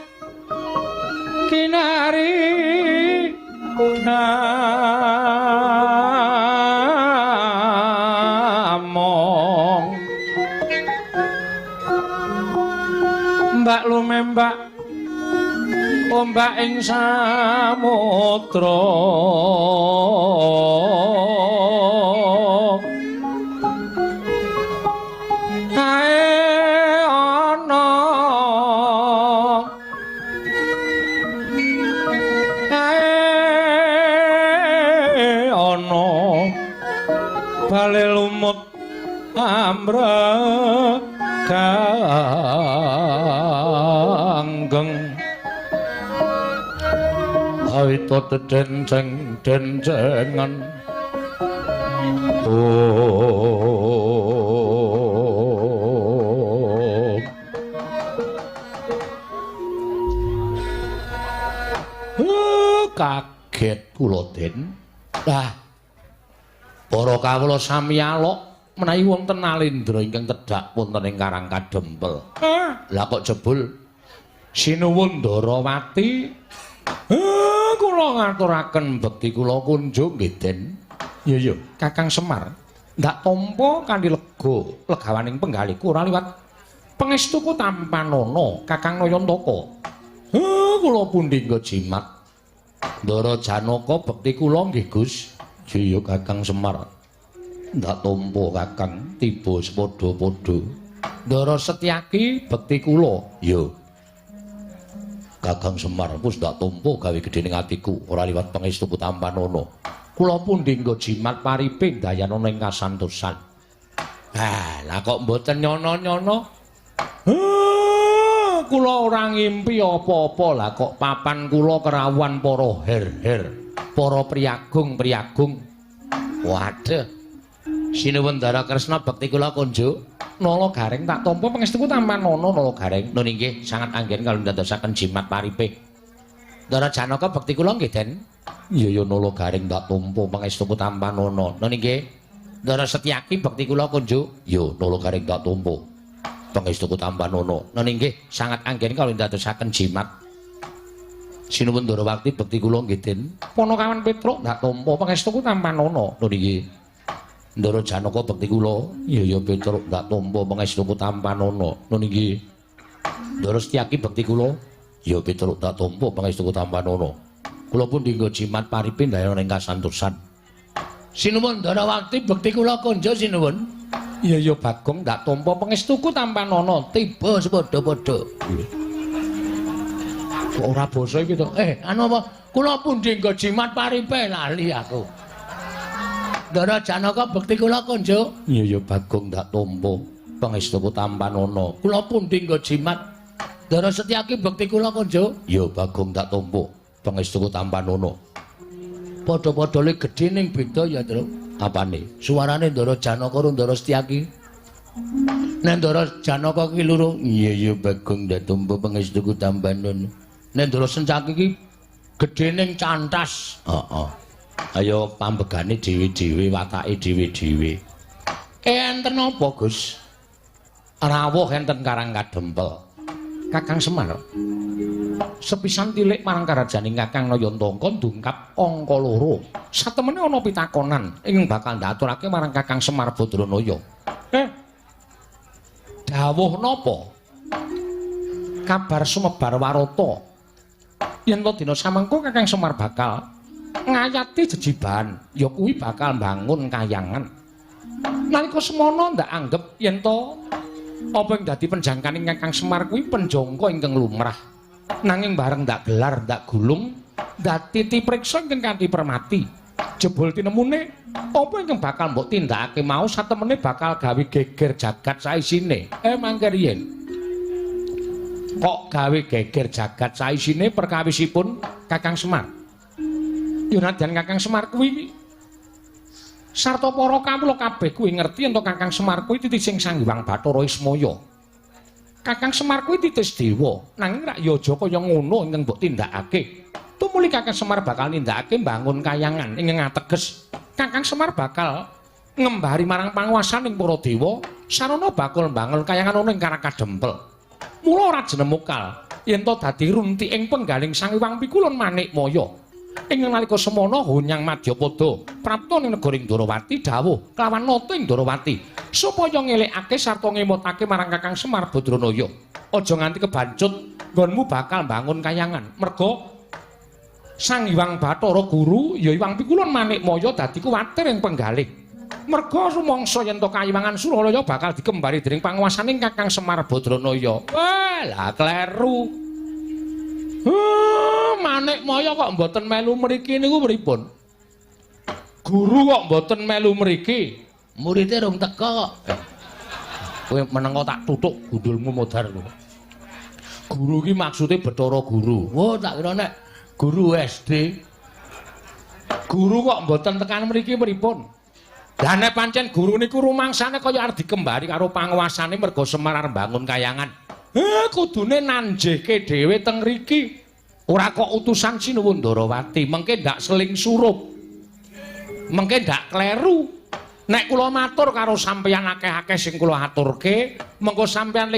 kinari among mbak lumembak ombak ing samudra ae ana ae ana bale lumut amrek ganggeng awita dedenceng dencengan kaget kula Den. Lah para kawula sami alok menawi wonten Alendra ingkang tedhak wonten ing Karang Kadempel. Lah kok jebul sinuwun Ndarawati kula ngaturaken bekti kula kunjung nggih Den. Iya iya, Kakang Semar. Ndak tampa kanthi lega legawaning penggaliku ora liwat pangestuku tampanana Kakang Nayantaka. Kula pundi nggo jimat. Ndara Janaka bekti kula nggih Gus. Iya Kakang Semar. Ndak tampa Kakang tiba sepadha-padha. Ndara Setyaki bekti kula. Iya. Kakang Semar wis ndak tampa gawe gedhe ning atiku ora liwat pangestuku tampanana. Kula pundi nggo jimat paripe dayanana ing kasantosan. Ah, lah kok mboten nyono-nyono? Kula ora ngimpi apa-apa lah kok papan kula kerawuhan para her-her, para priyagung-priyagung. Waduh. Sinuwun Ndara Kresna bekti kula kunjuk. Nala Gareng tak tampa pangestuku tampanana Nala Gareng. Nun inggih sangat anggen kalih ndadosaken jimat paripe. Ndara Janaka bekti kula nggih Den. Iya ya Nala Gareng tak tampa pangestuku tampanana. Nun inggih. Ndara Setyaki bekti kula kunjuk. Ya Nala Gareng tak tampa pangestuku tampanana. Nun inggih sangat anggen kalih ndadosaken jimat. Sinuwun Ndarawati bekti kula nggih Den. Ponokawan Petruk tak tampa pangestuku tampanana. Nun inggih. Ndara Janaka bekti kula. Iya ya Petruk ndak tampa pangestuku tampanana. Nun inggih. Ndara Setyaki bekti kula. Ya Petruk ndak tampa pangestuku tampanana. Kula pun dinggo jimat paripe ndayana ing kasantosan. Sinuwun Ndarawati bekti kula konjo sinuwun. Iya ya Bagong ndak tampa pangestuku tampanana tiba sepadha-padha. Kok ora basa iki to? Anu apa? Kula pun dinggo jimat paripe lali aku. Ndara Janaka bekti kula konjo. Iya ya Bagong ndak tampa pangestuku tampanana. Kula pundi nggo jimat. Ndara Setyaki bekti kula konjo. Ya Bagong ndak tampa pangestuku tampanana. Padha-padha le gedhe ning beda ya, Truk. Apane? Suarane Ndara Janaka karo Ndara Setyaki. Nek Ndara Janaka ki loro, iya ya Bagong ndak tampa pangestuku tampanana. Nek Ndara Setyaki ki gedhe ning cantas. Heeh. Ayo pambegane dhewe-dhewe, watake dhewe-dhewe. Enten apa, Gus? Rawuh enten Karang Kadempel. Kakang Semar. Sepisan tilik marang karajaning Kakang Nayantaka ndungkap angka 2. Satemene ana pitakonan ingkang bakal ndaturake marang Kakang Semar Badranaya. Dawuh napa? Kabar sumebar warata. Yen to dina samengko Kakang Semar bakal ngayati jejibahan, ya kuwi bakal mbangun kayangan. Nalika semono ndak anggep yen to apa ing dadi penjangkaning Kakang Semar kuwi penjangka ingkang lumrah. Nanging bareng ndak gelar, ndak gulung, ndak titi priksa ingkang kanthi permati. Jebul tinemune apa ingkang bakal mbok tindakake mau satemene bakal gawe geger jagat saisine. Mangke riyen. Kok gawe geger jagat saisine perkawisipun Kakang Semar? Ya nadyan Kakang Semar kuwi sarta para kawula kabeh kuwi ngerti yen Kakang Semar kuwi titising Sang Hyang Bathara Ismaya. Kakang Semar kuwi titis dewa, nanging rak ya aja kaya ngono ingkang mbok tindakake. Tumuli Kakang Semar bakal nindakake mbangun kayangan ingkang ateges Kakang Semar bakal ngembari marang panguwasaning para dewa, sarana bakal mbangun kayangan ana ing Karang Kadempel. Mula ora jenemukal yen to dadi runti ing penggaling Sang Hyang Pikulun Manikmaya. Ing nalika semana Honyang Madyapada prapta ning negara Ndrawati dawuh kelawan nata ing Ndrawati supaya ngelekake sarta ngemotake marang Kakang Semar Badranaya. Aja nganti kebancut nggonmu bakal mbangun kayangan. Merga Sang Hyang Bathara Guru ya Hyang Pikulun Manikmaya dadi kuwatir ing penggalih. Merga rumangsa yen to kayiwangan Suralaya bakal dikembari dening panguwasaning Kakang Semar Badranaya. Wah, lah kleru. Manikmaya kok mboten melu mriki niku pripun? Guru kok mboten melu mriki? Murite rung teka kok. Kowe menengo tak tutuk gundulmu modar kowe. Guru iki maksude Bathara Guru. Oh, tak kira nek guru SD. Guru kok mboten tekan mriki pripun? Lah nek pancen guru niku rumangsane kaya arep dikembari karo panguwasane merga Semar arep mbangun kayangan. Kudune nanjehke dhewe teng mriki. Ora kok utusan Sinuwun Ndrawati, mengke ndak seling surup. Mengke ndak kleru. Nek kula matur karo sampeyan akeh-akeh sing kula aturke, mengko sampeyan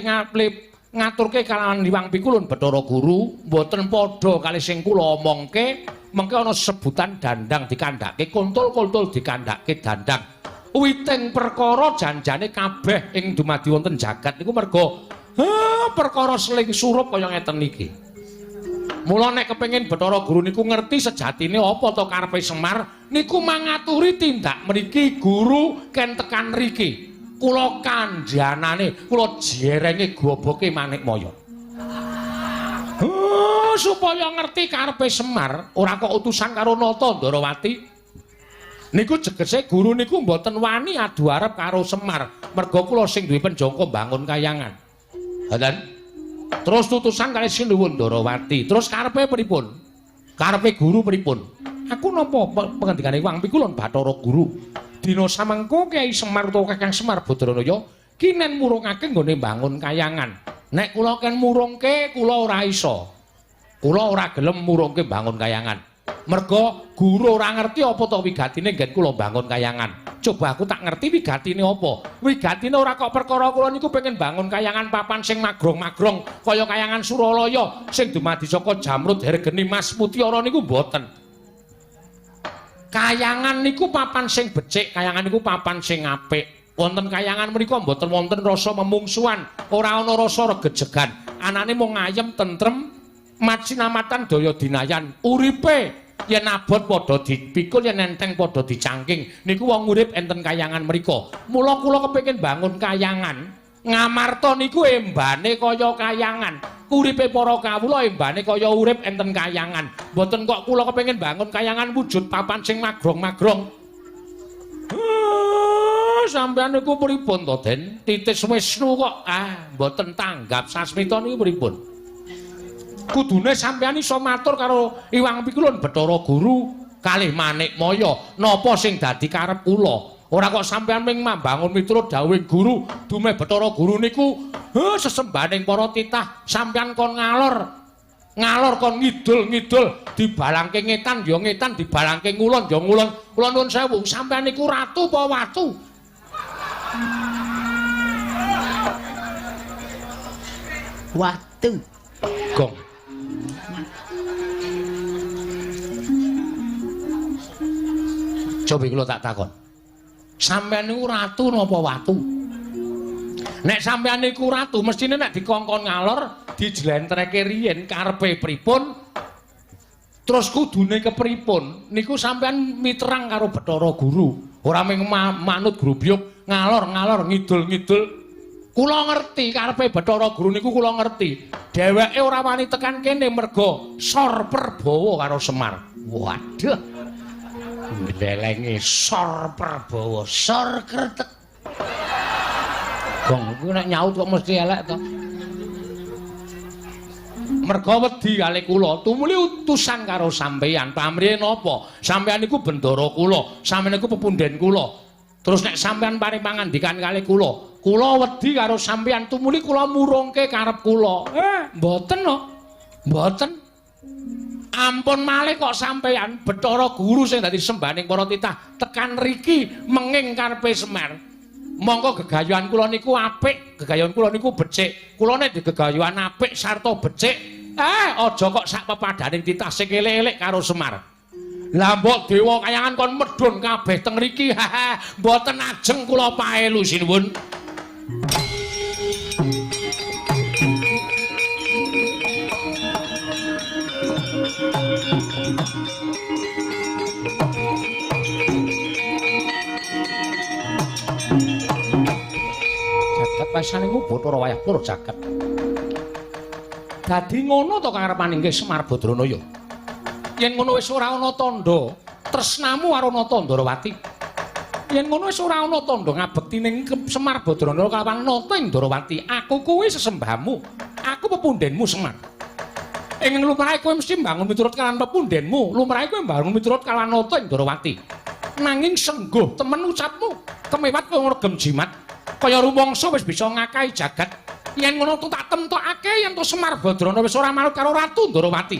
ngaturke kalawan Hyang Pikulun Bathara Guru, mboten padha kali sing kula omongke, mengke ana sebutan dandang dikandhake, kontol-kontol dikandhake dandang. Witing perkara janjane kabeh ing dumadi wonten jagat niku merga perkara seling surup kaya ngeten iki. Mula nek kepengin Bathara Guru niku ngerti sejatine apa to karepe Semar niku mangaturi tindak mriki guru ken tekan mriki. Kula kandhanane, kula jerenge goboke Manikmaya. Supaya ngerti karepe Semar, ora kok utusan karo Nata Ndrawati. Niku jegese guru niku mboten wani adu arep karo Semar, merga kula sing duwe penjangka mbangun kayangan. Ngoten. Terus tutusan kali Sinuwun Ndrawati. Terus karepe pripun? Karepe guru pripun? Aku napa pengendikane Hyang Pikulun Bathara Guru. Dina samengko Kyai Semar utawa Kakang Semar Badranaya kinen murungake nggone mbangun kayangan. Nek kula ken murungke kula ora iso. Kula ora gelem murungke mbangun kayangan. Merga guru ora ngerti apa to wigatine nggen kula mbangun kayangan. Coba aku tak ngerti wigatine apa. Wigatine ora kok perkara kula niku pengen bangun kayangan papan sing magrong-magrong kaya kayangan Suralaya sing dumadi saka jamrud hergeni mas mutiara niku mboten. Kayangan niku papan sing becik, kayangan niku papan sing apik. Wonten kayangan mriku mboten wonten rasa memungsuhan, ora ana rasa regejegan. Anane mung ayem tentrem, macinamatan daya dinayan. Uripe yen abot padha dipikul, yen enteng padha dicangking. Niku wong urip enten kayangan mriku. Mula kula kepengin bangun kayangan. Ngamarta niku embane kaya kayangan. Uripe para kawula embane kaya urip enten kayangan. Mboten kok kula kepengin bangun kayangan wujud papan sing magrong-magrong. Sampeyan niku pripun to, Den? Titis Wisnu kok mboten tanggap sasmita niku pripun? Kudune sampeyan iso matur karo Hyang Pikulun Bathara Guru kalih Manikmaya napa sing dadi karep kula. Ora kok sampeyan ming mambangun miturut dawuhing guru, dumeh Bathara Guru niku sesembahaning para titah, sampeyan kon ngalor. Ngalor kon ngidul-ngidul, dibalangke ngetan ya ngetan, dibalangke ngulon ya ngulon. Kula nuwun sewu, sampeyan niku ratu apa watu? Watu. Gong. Coba kula tak takon. Sampeyan niku ratu napa watu? Nek sampeyan niku ratu, mestine nek dikongkon ngalor, dijlentreke riyin karepe pripun, terus kudune kepripun, niku sampeyan miterang karo Bathara Guru. Ora mung manut grubyuk ngalor-ngalor ngidul-ngidul. Kula ngerti karepe Bathara Guru niku kula ngerti. Dheweke ora wani tekan kene merga sor perbawa karo Semar. Waduh. Nglelenge sor perbawa, sor kretek. Gong kuwi nek nyaut kok mesti elek to. Merga wedi kalih kula, tumuli utusan karo sampeyan. Pamrihe napa? Sampeyan niku bendara kula, sampeyan niku pepunden kula. Terus nek sampeyan paring pangandikan kalih kula, kula wedi karo sampeyan, tumuli kula murungke karep kula. Mboten no. Mboten. Ampun malih kok sampeyan Bathara Guru sing dadi sembahaning para titah tekan riki menging karepe Semar. Mongko gegayuhan kula niku apik, gegayuhan kula niku becik. Kula nek digegayuhan apik sarta becik, aja kok sak pepadaning titah sing elek-elek karo Semar. Lah mbok dewa kayangan kon medhun kabeh teng mriki. Mboten ajeng kula paelu sinuwun. Jagat wasaning Bathara wayah pura jagat. Dadi ngono to karepane nggih Semar Badranaya. Yen ngono wis ora ana tandha tresnamu karo Nata Ndarawati. Yen ngono wis ora ana tandha ngabekti ning Semar Badranaya kalawan Nata ing Ndarawati. Aku kuwi sesembahmu. Aku pepundhenmu Semar. Ing lumrahe kowe mesti mbangun miturut kalawan pepundhenmu, lumrahe kowe mbangun miturut kalawan Nata ing Ndarawati. Nanging sengguh temen ucapmu, kemewat kowe ngregem jimat. Kaya rumangsa wis bisa ngakahi jagat. Yen ngono tak temtokake yen to Semar Badrana wis ora manut karo Ratu Ndarawati.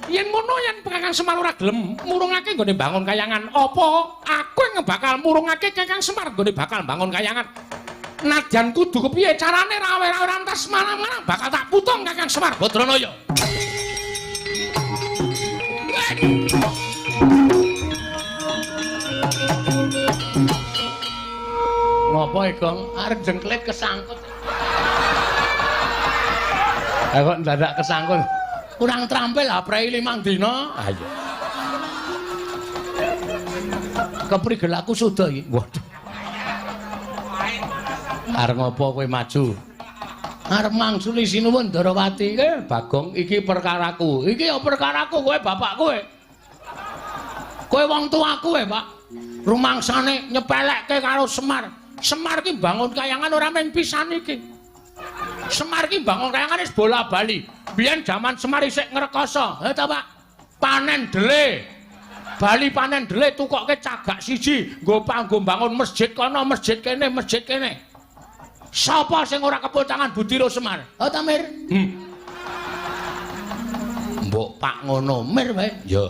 Yen ngono yen Kakang Semar ora gelem murungake nggone bangun kayangan, apa aku yang bakal murungake Kakang Semar nggone bakal bangun kayangan? Nadyan kudu kepiye carane rawe-rawe rantas marang-marang bakal tak putung Kakang Semar Badranaya. Ngopo Gong? Arep jengklet kesangkut. Kok ndadak kesangkut. Kurang terampil aprei 5 dina. Ayo. Keprigel aku sudah iki. Waduh. Arep ngopo kowe maju? Arep mangsuli sinuwun Ndarawati. Bagong iki perkaraku. Iki ya perkaraku kowe bapak kowe. Kowe wong tuaku kowe, Pak. Rumangsane nyepelekke karo Semar. Semar ki bangun kayangan ora mung pisan iki. Semar ki bangun kayangan wis bola-bali. Biyen jaman Semar isih ngrekoso. Ha ta, Pak? Panen dele. Bali panen dele tukokke cagak siji nggo panggo bangun masjid kono, masjid kene, masjid kene. Sapa sing ora kepul tangan budi ro Semar? Ha ta, Mir? Mbok Pak ngono, Mir wae. Ya.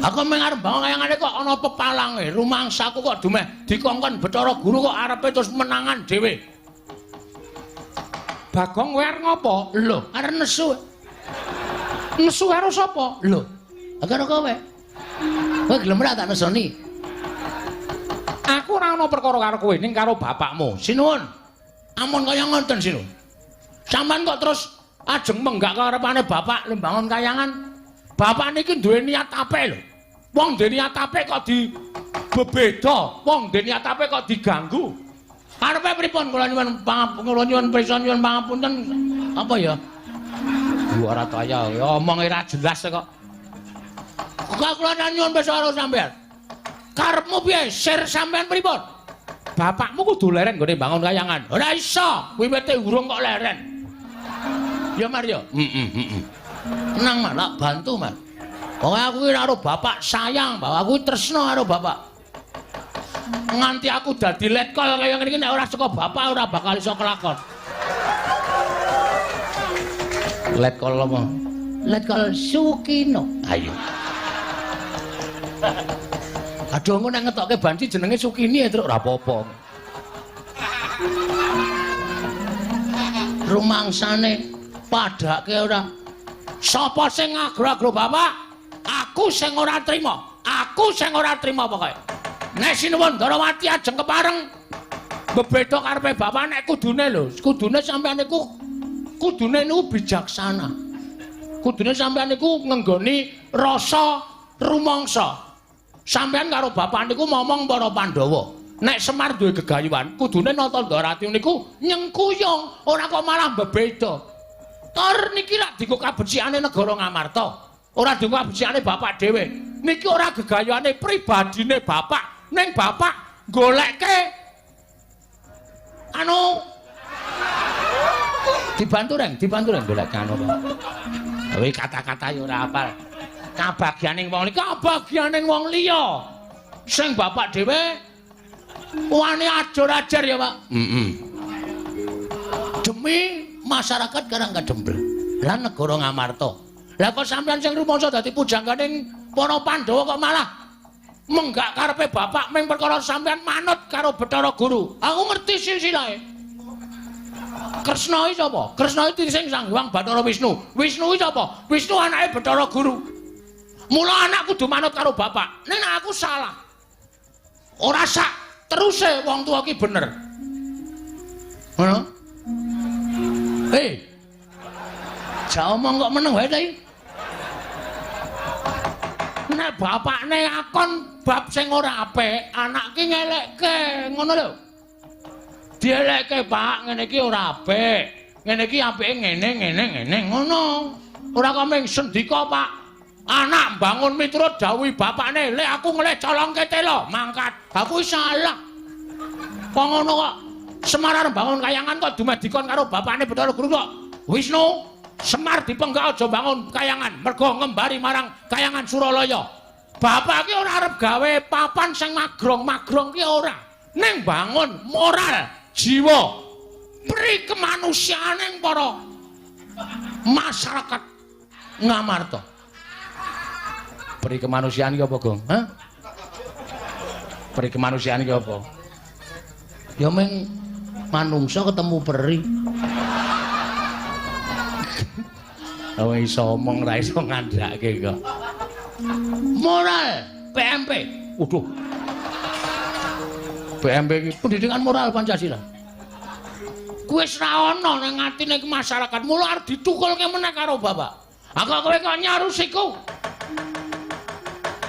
Aku mung arep bangun kayangane kok ana pepalange, rumangsaku kok dumeh dikongkon Bathara Guru kok arepe terus menangan dhewe. Bagong kowe arep ngopo? Lho, arep nesu. Nesu karo sapa? Lho, karo kowe. Kowe gelem ora tak nesoni? Aku ora ana perkara karo kowe ning karo bapakmu. Sinuwun. Ampun kaya ngoten sinuwun. Sampeyan kok terus ajeng menggak karepane bapak lembangun kayangan. Bapak niki duwe niat apik lho. Wong duwe niat apik kok di bebeda, wong duwe niat apik kok diganggu. Karepe pripun kula nyuwun kula nyuwun prisa nyuwun pangapunten apa ya? Ora kaya omong ora jelas kok. Kok kula nyuwun prisa karo sampeyan. Karepmu piye? Sir sampeyan pripun? Bapakmu kudu leren nggone bangun kayangan. Ora iso, wiwite urung kok leren. Ya Mar ya. Heeh. Tenang Mar, tak bantu Mar. Pokoke aku iki karo bapak sayang, bahwa aku tresno karo bapak. Nganti aku dadi letkol kaya ngene iki nek ora saka bapak ora bakal iso kelakon. Letkol apa? Letkol Sukino. Ayo. Aduh engko nek ngetokke banci jenenge Sukini ya, Truk. Ora apa-apa. Rumangsane padake ora. Sapa sing ngagro-agro bapak? Aku sing ora trima. Aku sing ora trima pokoke. Nek sinuwun Ndarawati ajeng kepareng bebeda karepe bapak nek kudune lho, kudune sampeyan niku kudune niku bijaksana. Kudune sampeyan niku ngenggoni rasa rumangsa. Sampeyan karo bapak niku momong para Pandhawa. Nek Semar duwe gegayuhan, kudune Nata Ndarawati niku nyengkuyung, ora kok malah bebeda. Tor niki lak dienggo kabecikane negara Ngamarta. Ora dienggo kabecikane bapak dhewe. Niki ora gegayuhane pribadine bapak, ning bapak golekke anu dibantu reng, dibantu reng golek anu. Kowe kata-kata ya ora apal. Kabagyaning wong liya, kabagyaning wong liya. Sing bapak dhewe wani ajur-ajar ya, Pak. Heeh. Demi masyarakat Karangkadempel lan negara Ngamarta. Lah kok sampeyan sing rumangsa dadi pujangganing para Pandhawa kok malah Menggak karepe bapak ming perkara sampean manut karo Bathara Guru. Aku ngerti silsilahe. Kresna iki sapa? Kresna iki sing Sang Hyang Bathara Wisnu. Wisnu iki sapa? Wisnu anake Bathara Guru. Mula anak kudu manut karo bapak. Ning aku salah. Ora sak teruse wong tuwa ki bener. Ngono? Hei. Jak omong kok meneng wae ta iki? Nek bapakne akon bab sing ora apik, anak ki ngelekke, ngono lho. Dielekke, Pak, ngene iki ora apik. Ngene iki apike ngene ngene ngene ngono. Ora kok mung sendika, Pak. Anak bangun miturut dawuh bapakne, "Lek aku ngelih colongke telo, mangkat." Aku salah. Kok ngono kok Semar arep bangun kayangan kok dumedikon karo bapakne Bathara Guru kok. Wisnu, Semar dipenggak aja bangun kayangan, mergo ngembari marang kayangan Suralaya. Bapak ki ora arep gawe papan sing magrong-magrong ki ora. Ning bangun moral, jiwa, pri kemanusiaan para masyarakat Ngamarta. Pri kemanusiaan ki apa, Gong? Hah? Pri kemanusiaan ki apa? Ya meng manungsa ketemu peri. Oh iso omong ra iso ngandhake kok. Moral PMP. Waduh. PMP iki pendidikan moral Pancasila. Kuwi wis ra ana nang atine masyarakat, mula arep ditukulke meneh karo bapak. Aku kowe kok nyarusiku.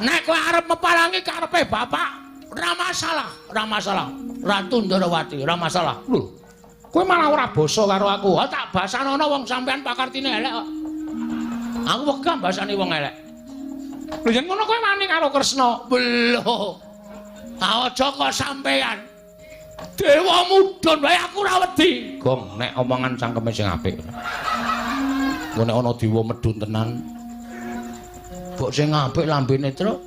Nek kowe arep mepalangi karepe bapak, ora masalah, ora masalah. Ratu Ndorowati, ora masalah. Lho. Kowe malah ora basa karo aku. Ha tak basanono wong sampean pakartine elek kok. Aku wegah basane wong elek. Lho yen ngono kowe wani karo Kresna. Lho. Aja kok sampean. Dewa mudhun wae aku ora wedi. Gong, nek omongan cangkeme sing apik. Engko nek ana dewa medhun tenan. Mbok sing apik lambene, Truk.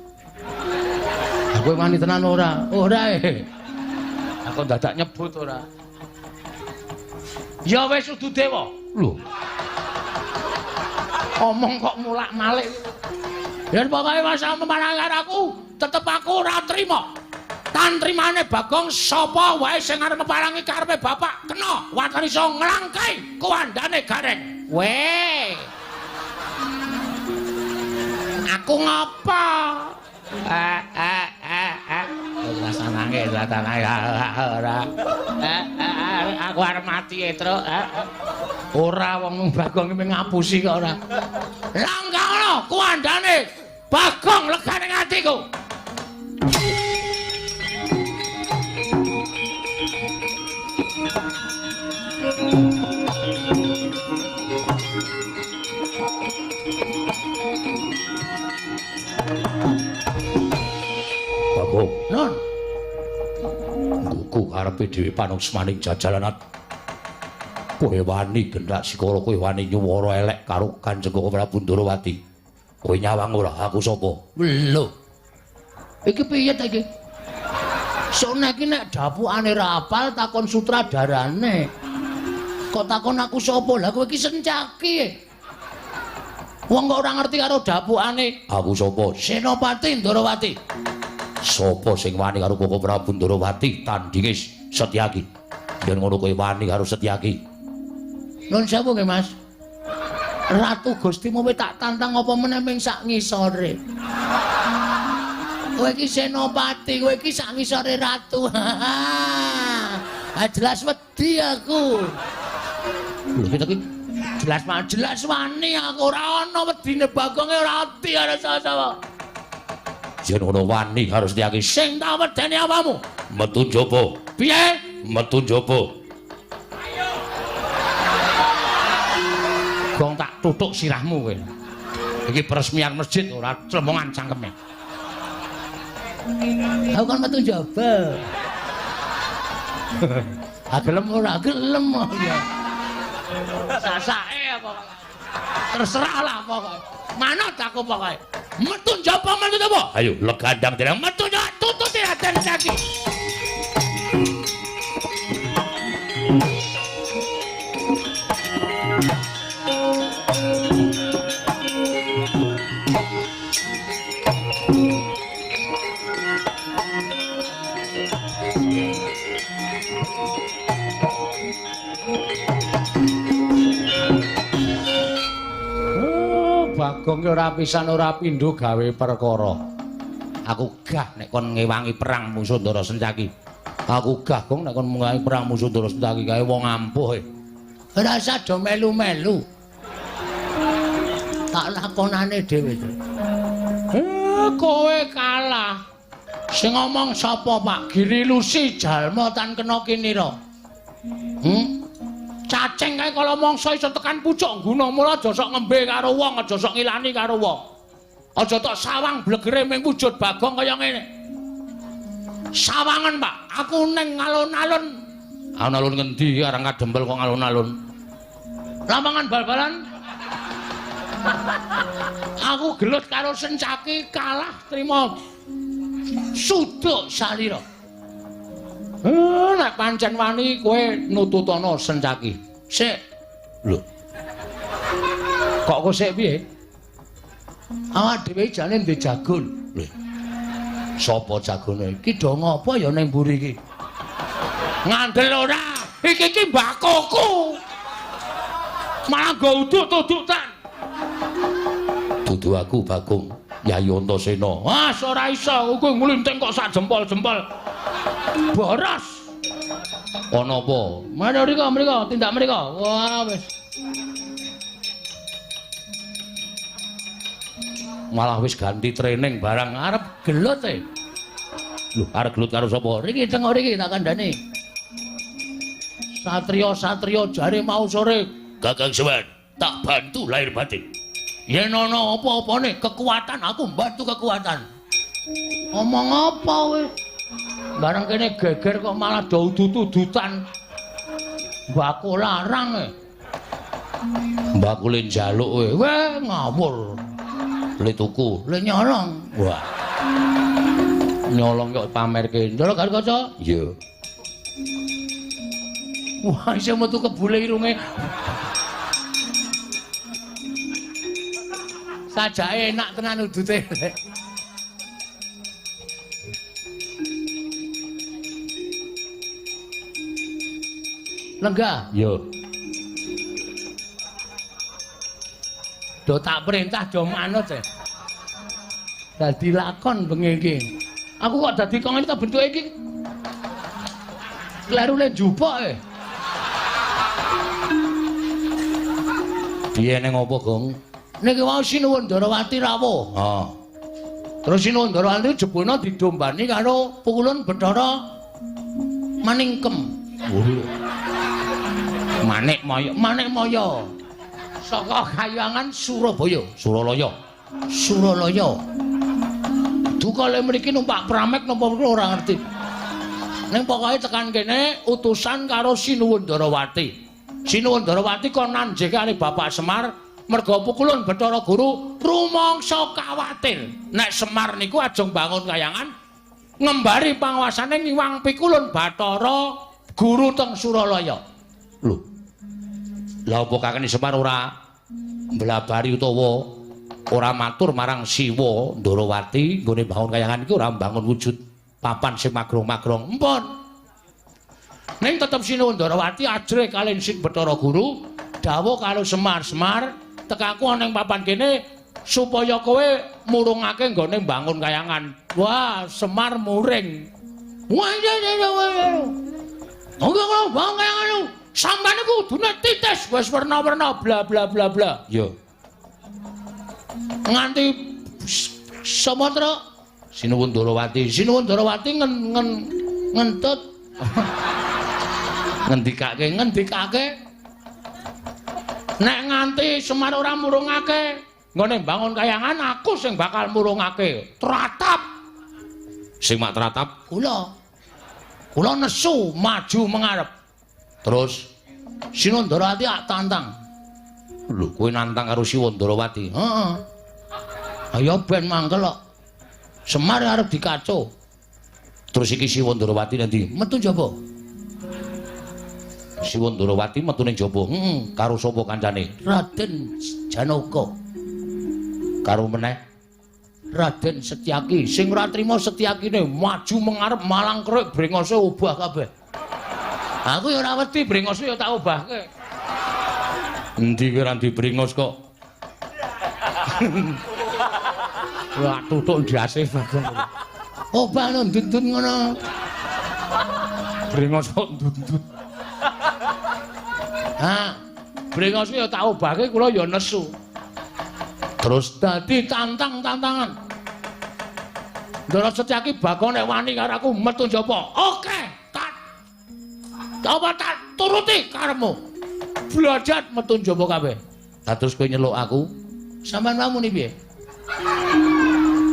Aku wani tenan ora? Ora e. Aku dadak nyebut ora. Ya wis udu dewa. Lho. Omong kok mulak-malik. Ya pokoke masa memarang aku, tetep aku ora trima. Tan trimane Bagong sapa wae sing arep meparangi karepe bapak kena waton iso nglangkai kuwandane Gareng. Weh. Aku ngapa? Rasanange ora. Aku arep mati e, Truk. Ora wong Bagong iki ngapusi kok ora. Langkah ngono kuwandane Bagong legane atiku. Bagong, Non. Nggugu karepe dhewe panungsmaning jajalanat. Kowe wani gendak sikara, kowe wani nyuwara elek karo Kanjeng Prabu Ndorowati. Kowe nyawang ora aku sapa? Lho. Iki piye ta iki? Sone iki nek dapukane ra apal takon sutradarane. Kok takon aku sapa? Lah kowe iki sencaki. Wong kok ora ngerti karo dapukane. Aku sapa? Senopati Ndorowati. Sapa sing wani karo Koko Prabu Ndorowati tandinge Setyaki? Yen ngono kowe wani karo Setyaki. Nuwun sewu nggih, Mas. Ratu Gusti kowe tak tantang apa meneh ming sak ngisore. Kowe iki senopati, kowe iki sak ngisore ratu. Ah jelas wedi aku. Lho kita iki jelas jelas wani aku ora ana wedine Bagonge ora wedi karo sapa-sapa. Yen ngono wani karo Setyaki sing tak wedeni awamu. Metu njaba. Piye? Metu njaba. Gong tak tutuk sirahmu kowe. Iki peresmian masjid ora clemongan cangkeme. Aku kan metu njaba. Ah gelem ora gelem ya. Sasake apa. Terserah lah pokoke. Manut aku pokoke. Metu njaba metu njaba. Ayo legandang dereng metu njaba tututi Raden Setyaki. Bagong ki ora pisan ora pindho gawe perkara. Aku gah nek kon ngewangi perang musuh Ndara Sencaki. Aku gah Gong nek kon ngewangi perang musuh Ndara Sencaki kae wong ampuh e. Ora usah do melu-melu. Tak lakonane dhewe. Kowe kalah. Sing ngomong sapa, Pak? Giri Lusi jalma tan kena kinira. Cacing kae kala mangsa iso tekan pucuk ngguna, mula aja sok ngembe karo wong, aja sok ngilani karo wong. Aja tok sawang blegere ming wujud Bagong kaya ngene. Sawangan, Pak. Aku ning alun-alun. Alun-alun ngendi arang kadempel kok alun-alun? Lapangan bal-balan. Aku gelut karo Sencaki kalah trima suduk salira. Nek pancen wani kowe nututana Sencaki. Sik. Lho. Kok kowe sik piye? Awak dhewe jane ndek jagon. Lho. Sapa jagone? Iki do ngopo ya ning mburi iki? Ngandel ora? Iki iki mbakoku. Malah nggo uduk-udukan. Dudu aku Bagong Yayi Antasena. Wah, ora iso, kowe nglinting kok sak jempol-jempol. Boros. Ana apa? Mari mriko, mriko, tindak mriko. Wah, wis. Malah wis ganti training barang arep gelut e. Lho, arep gelut karo sapa? Riki tengok riki tak kandhani. Satria-satria jare mau sore, Kakang Semar, tak bantu lahir batin. Yen ana apa-apane kekuatan aku mbantu kekuatan. Omong apa kowe? Barang kene geger kok malah do udut-udutan. Mbako larang e. Mbako le njaluk kowe. Weh ngawur. Le tuku, le nyolong. Wah. Nyolong kok pamerke. Ndelok karo kaca? Iya. Wah, iso metu kebule irunge. Sajake enak tenan udute. Lenggah. Iya. Do tak perintah do manut e. Dadi lakon bengi iki. Aku kok dadi kok ngene ta bentuke iki. Kleru le njupuk e. Piye ning apa, Gong? Niki wau Sinuwun Ndarawati rawuh. Heeh. Terus Sinuwun Ndarawati jebulna didombani karo Pukulun Bathara Maningkem. Manik Maya, Manik Maya. Saka Kayangan Surabaya, Suralaya. Suralaya. Duka le mriki numpak pramek napa ora ngerti. Ning pokoke tekan kene utusan karo Sinuwun Ndarawati. Sinuwun Ndarawati kon nanjih karo Bapak Semar merga Pukulun Bathara Guru rumangsa kawatir nek Semar niku ajeng bangun kayangan ngembari panguasane ngiwang Pikulun Bathara Guru teng Suralaya. Lho. Lah apa kakene Semar ora mblabari utawa ora matur marang Siwa Ndarawati nggone bangun kayangan iki ora mbangun wujud papan sing magrong-magrong. Empun. Ning tetep Sinuwun Ndarawati ajrih kaliyan Sing Bathara Guru dawuh karo Semar-Semar tekaku ana ing papan kene supaya kowe murungake nggone mbangun kayangan. Wah, Semar muring. Wah, iya iya iya. Oke, kalau bangun kayangan sampeyan iku kudune titis wis werna-werna bla bla bla bla. Iya. Nganti Sumatera Sinuwun Ndarawati, Sinuwun Ndarawati ngentut. Ngendikake, ngendikake. Nek nganti Semar ora murungake nggone mbangun kayangan aku sing bakal murungake. Tratap. Sing mak tratap kula. Kula nesu maju mengarep. Terus Sinuwun Ndarawati ak tantang. Lho, kowe nantang karo Sinuwun Ndarawati? Heeh. Ayo ben mangkel kok. Semar arep dikaco. Terus iki Sinuwun Ndarawati nanti metu njaba. Sinuwun Ndarawati metu ning jaba. Heeh, karo sapa kancane? Raden Janaka. Karo meneh Raden Setyaki. Sing ora trima Setyakine maju mengarep malang krek brengose obah kabeh. Aku ya ora wedi brengose ya tak obahke. Endi kowe ora ndi brengos kok. Wah, tutuk ndase Bagong. Obah ndut-ndut ngono. Brengos kok ndut-ndut. Ha, brengos ya tak obahke kula ya nesu. Terus dadi tantang-tantangan. Ndara Setyaki Bagong nek wani karo aku metu njaba. Oke, tak apa tak turuti karepmu. Blajat metu njaba kabeh. Lah terus kowe nyeluk aku, sampean mau muni piye?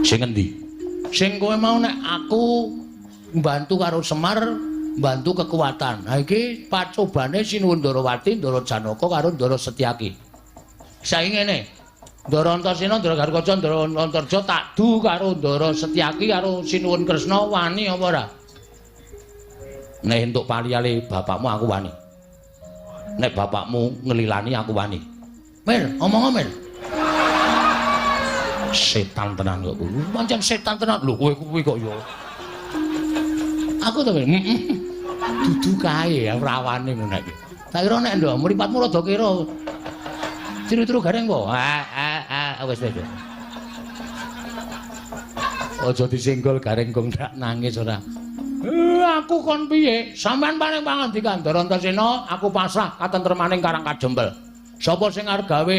Sing endi? Sing kowe mau nek aku mbantu karo Semar, mbantu kekuatan. Ha iki pacobane Sinuwun Ndarawati, Ndara Janaka karo Ndara Setyaki. Saiki ngene. Ndara Antasena, Ndara Garukaca, Ndara Antarja tak du karo Ndara Setyaki karo Sinuwun Kresna wani apa ora? Nek entuk paliyale bapakmu aku wani. Nek bapakmu ngelilani aku wani. Mir, omong Mir. Setan tenan kok kuwi. Pancen setan tenan. Lho kowe kuwi kok ya. Aku to dudu kae rawane ngono iki. Tak kira nek ndok mripatmu rada kira. Tiru-tiru gareng po. Ah wis wis. Aja disenggol gareng gong ndak nangis ora. Aku kon piye? Sampeyan paring pangandikan Ndara Antasena, aku pasrah katentremaning Karang Kadempel. Sapa sing arep gawe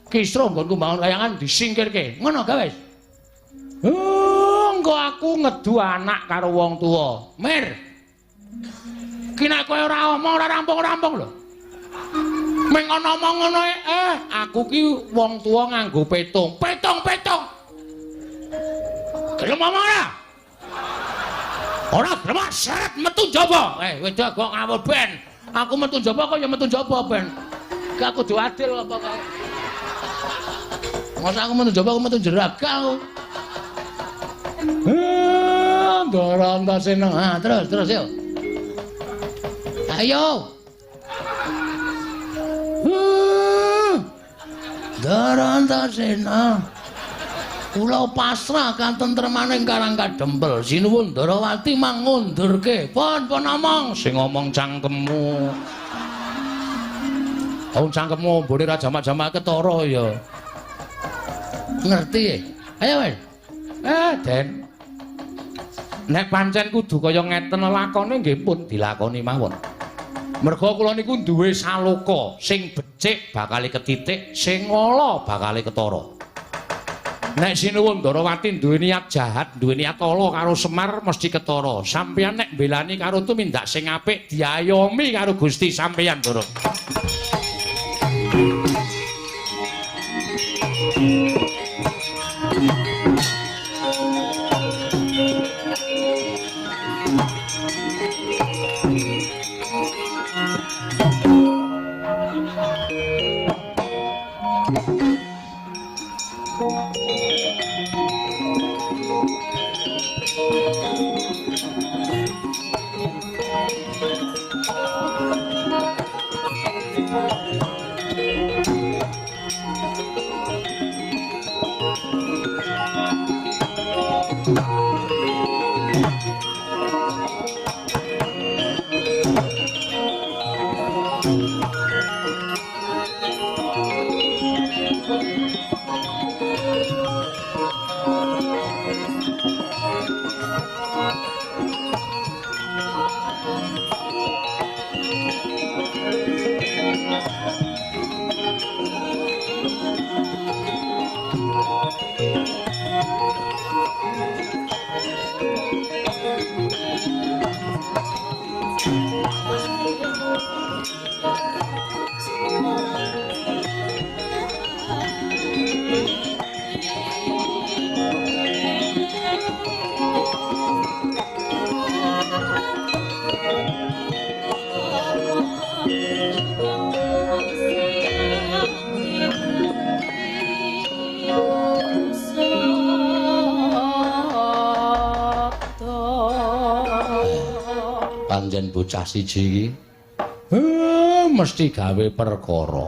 kisruh nggonku mbangun kayangan disingkirke. Ngono gawe wis. Engko aku ngedu anak karo wong tuwa. Mir. Ki nek kowe ora omong ora rampung-rampung lho. Ming ana omong ngono aku ki wong tuwa nganggo petung. Petung-petung. Gelem omong ora? Ora gelem seret metu njaba. Wedok kok ngawur ben. Aku metu njaba kok ya metu njaba ben. Gak kudu adil apa kok. Masa aku metu njaba aku metu jeraga aku. Ndara Antasena. Ha, terus terus yo. Ayo. Ndara Antasena. Kula pasrah katentremaning Karang Kadempel. Sinuwun Ndarawati mangundurke. Pun pun omong sing ngomong cangkemmu. Wong cangkemmu mbone ra jamak-jamak ketara ya. Ngerti? Ayo wis. Den. Nek pancen kudu kaya ngeten lakone nggih pun dilakoni mawon. Merga kula niku duwe saloka sing becik bakale ketitik, sing ala bakale ketara. Nek Sinuwun Ndarawati duwe niat jahat, duwe niat ala karo Semar mesti ketara. Sampeyan nek mbelani karo tumindak sing apik diayomi karo Gusti sampeyan, Ndara. Pancen bocah siji iki mesti gawe perkara.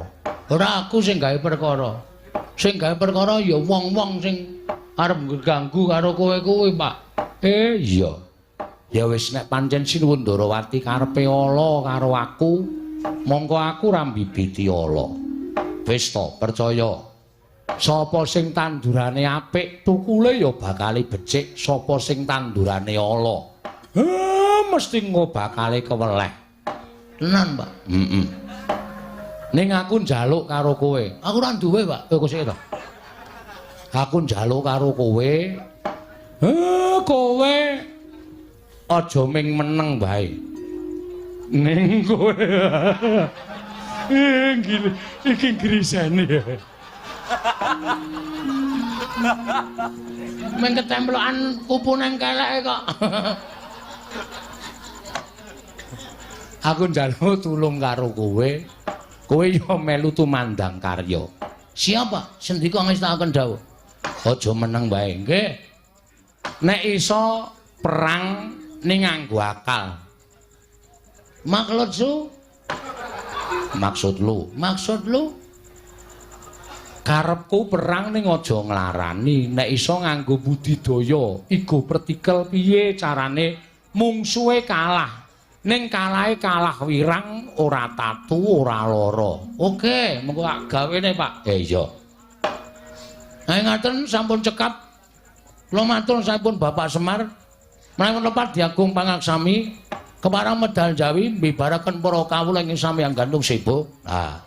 Ora aku sing gawe perkara. Sing gawe perkara ya wong-wong sing arep ngganggu karo kowe kuwi, Pak. Iya. Ya wis nek pancen Sinuwun Ndarawati karepe ala karo aku, mongko aku ora mbibiti ala. Wis to, percaya. Sapa sing tandurane apik, tukule ya bakale becik. Sapa sing tandurane ala, mesti engko bakale keweleh. Tenan, Pak. Heeh. Ning aku njaluk karo kowe. Aku ora duwe, Pak. Kowe sik to. Aku njaluk karo kowe. Kowe aja ming meneng wae. Ning kowe. Iki grisene. Ming ketemplokan pupu nang keleke kok. Aku njaluk tulung karo kowe. Kowe yo melu tumandang karya. Siapa? Sendika ngestakaken dawuh. Aja meneng wae, nggih. Nek iso perang ning nganggo akal. Maksud su? Maksud lu? Maksud lu? Karepku perang ning aja nglarani, nek iso nganggo budidaya, igo pertikel piye carane mungsuhe kalah. Ning kalahe kalah wirang, ora tatu, ora lara. Oke, mengko tak gawene, Pak. Iya. Nah, ngaten sampun cekap. Kula matur sampun Bapak Semar. Menawi lepat diagung pangaksami kepareng medal Jawi mbibaraken para kawula ing samyang gantung sebo. Nah,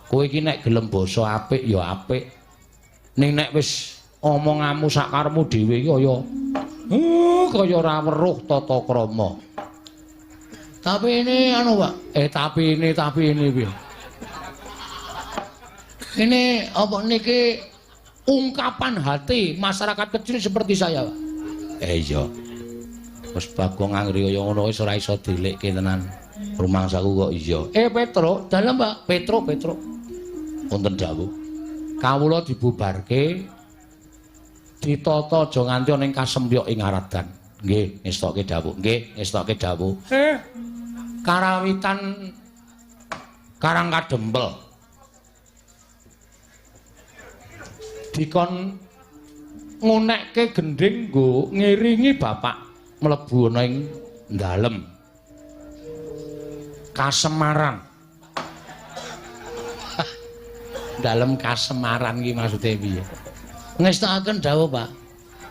kowe iki nek gelem basa apik ya apik. Ning nek wis omonganmu sakarepmu dhewe iki kaya kaya ora weruh tata krama. Tapi ini anu, Pak. Tapi ini piye? Ini apa niki ungkapan hati masyarakat kecil seperti saya, Pak. Iya. Wis Bagong anggere kaya ngono wis ora iso dilikke tenan. Rumangsaku kok iya. Petro, dalem, Pak. Petro. Wonten dawuh. Kawula dibubarke ditata aja nganti ana ing kasempyok ing aradan. Nggih, ngestokke dawuh. Nggih, ngestokke dawuh. Karawitan Karang Kadempel. Dikon ngunekke gendhing nggo ngiringi bapak mlebu ana ing dalem Kasemaran. Dalem Kasemaran iki maksude piye? Ngestakaken dawuh, Pak.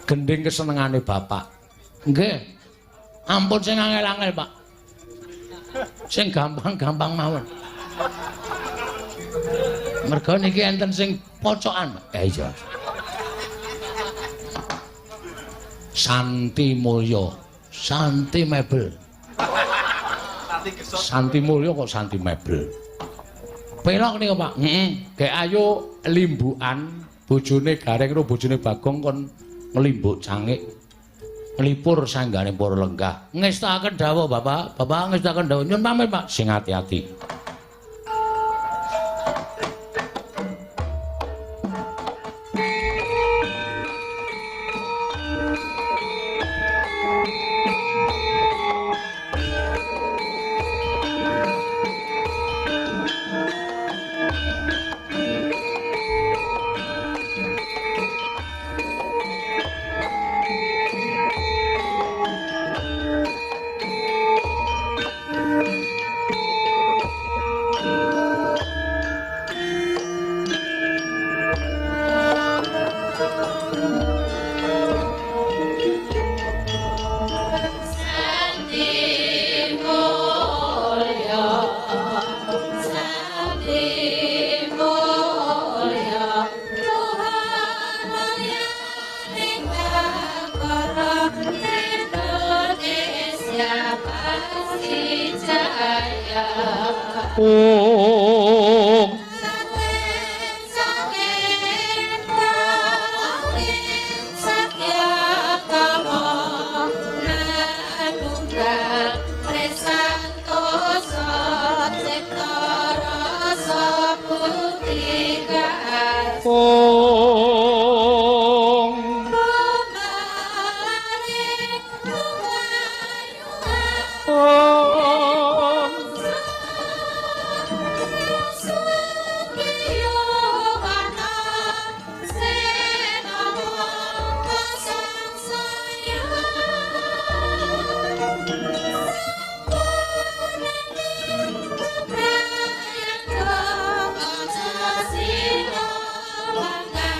Gendhing kesenengane bapak. Nggih. Ampun sing angel-angel, Pak. Sing gampang-gampang mawon. Merga niki enten sing pocokan, Pak. Iya. Santi Mulya, Santi Mebel. Santi Mulya kok Santi Mebel. Pelok niku, Pak. Heeh. Gek ayo limbukan bojone Gareng karo bojone Bagong kon nglimbuk cangik. Nglipur sanggane para lenggah. Ngestakaken dawuh, Bapak. Bapak ngestakaken dawuh. Nyun pamit, Pak. Sing ati-ati. Bangga.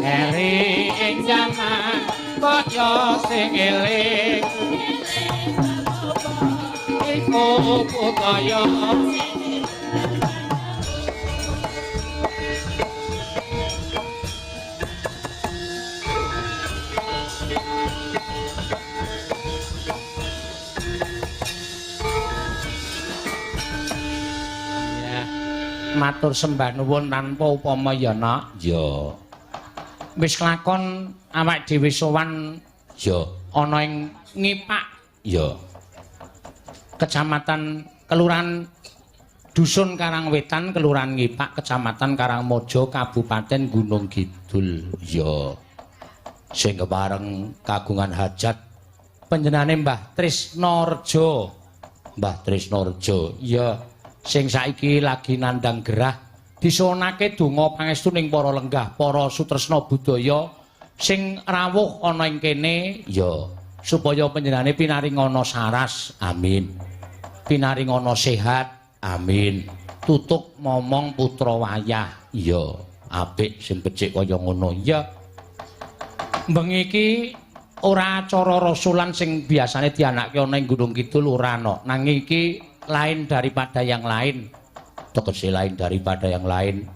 Eri ing jaman kaya sing eling iku budaya. Matur sembah nuwun tanpa upama ya, Nak. Ya. Wis lakon awak dhewe sowan ya ana ing ngipak. Ya. Kecamatan Kelurahan Dusun Karangwetan, Kelurahan Ngipak, Kecamatan Karangmojo, Kabupaten Gunung Kidul. Ya. Sing kepareng kagungan hajat panjenengane Mbah Trisnorejo. Mbah Trisnorejo. Ya, sing saiki lagi nandang gerah disuwunake donga pangestu ning para lenggah, para sutresna budaya sing rawuh ana ing kene, ya supaya panjenengane pinaringana saras, amin. Pinaringana sehat, amin. Tutuk momong putra wayah, ya apik sing becik kaya ngono. Ya bengi iki ora acara rasulan sing biasane dianake ana ing Gunung Kidul ora ana, nanging iki lain daripada yang lain. Tegese lain daripada yang lain.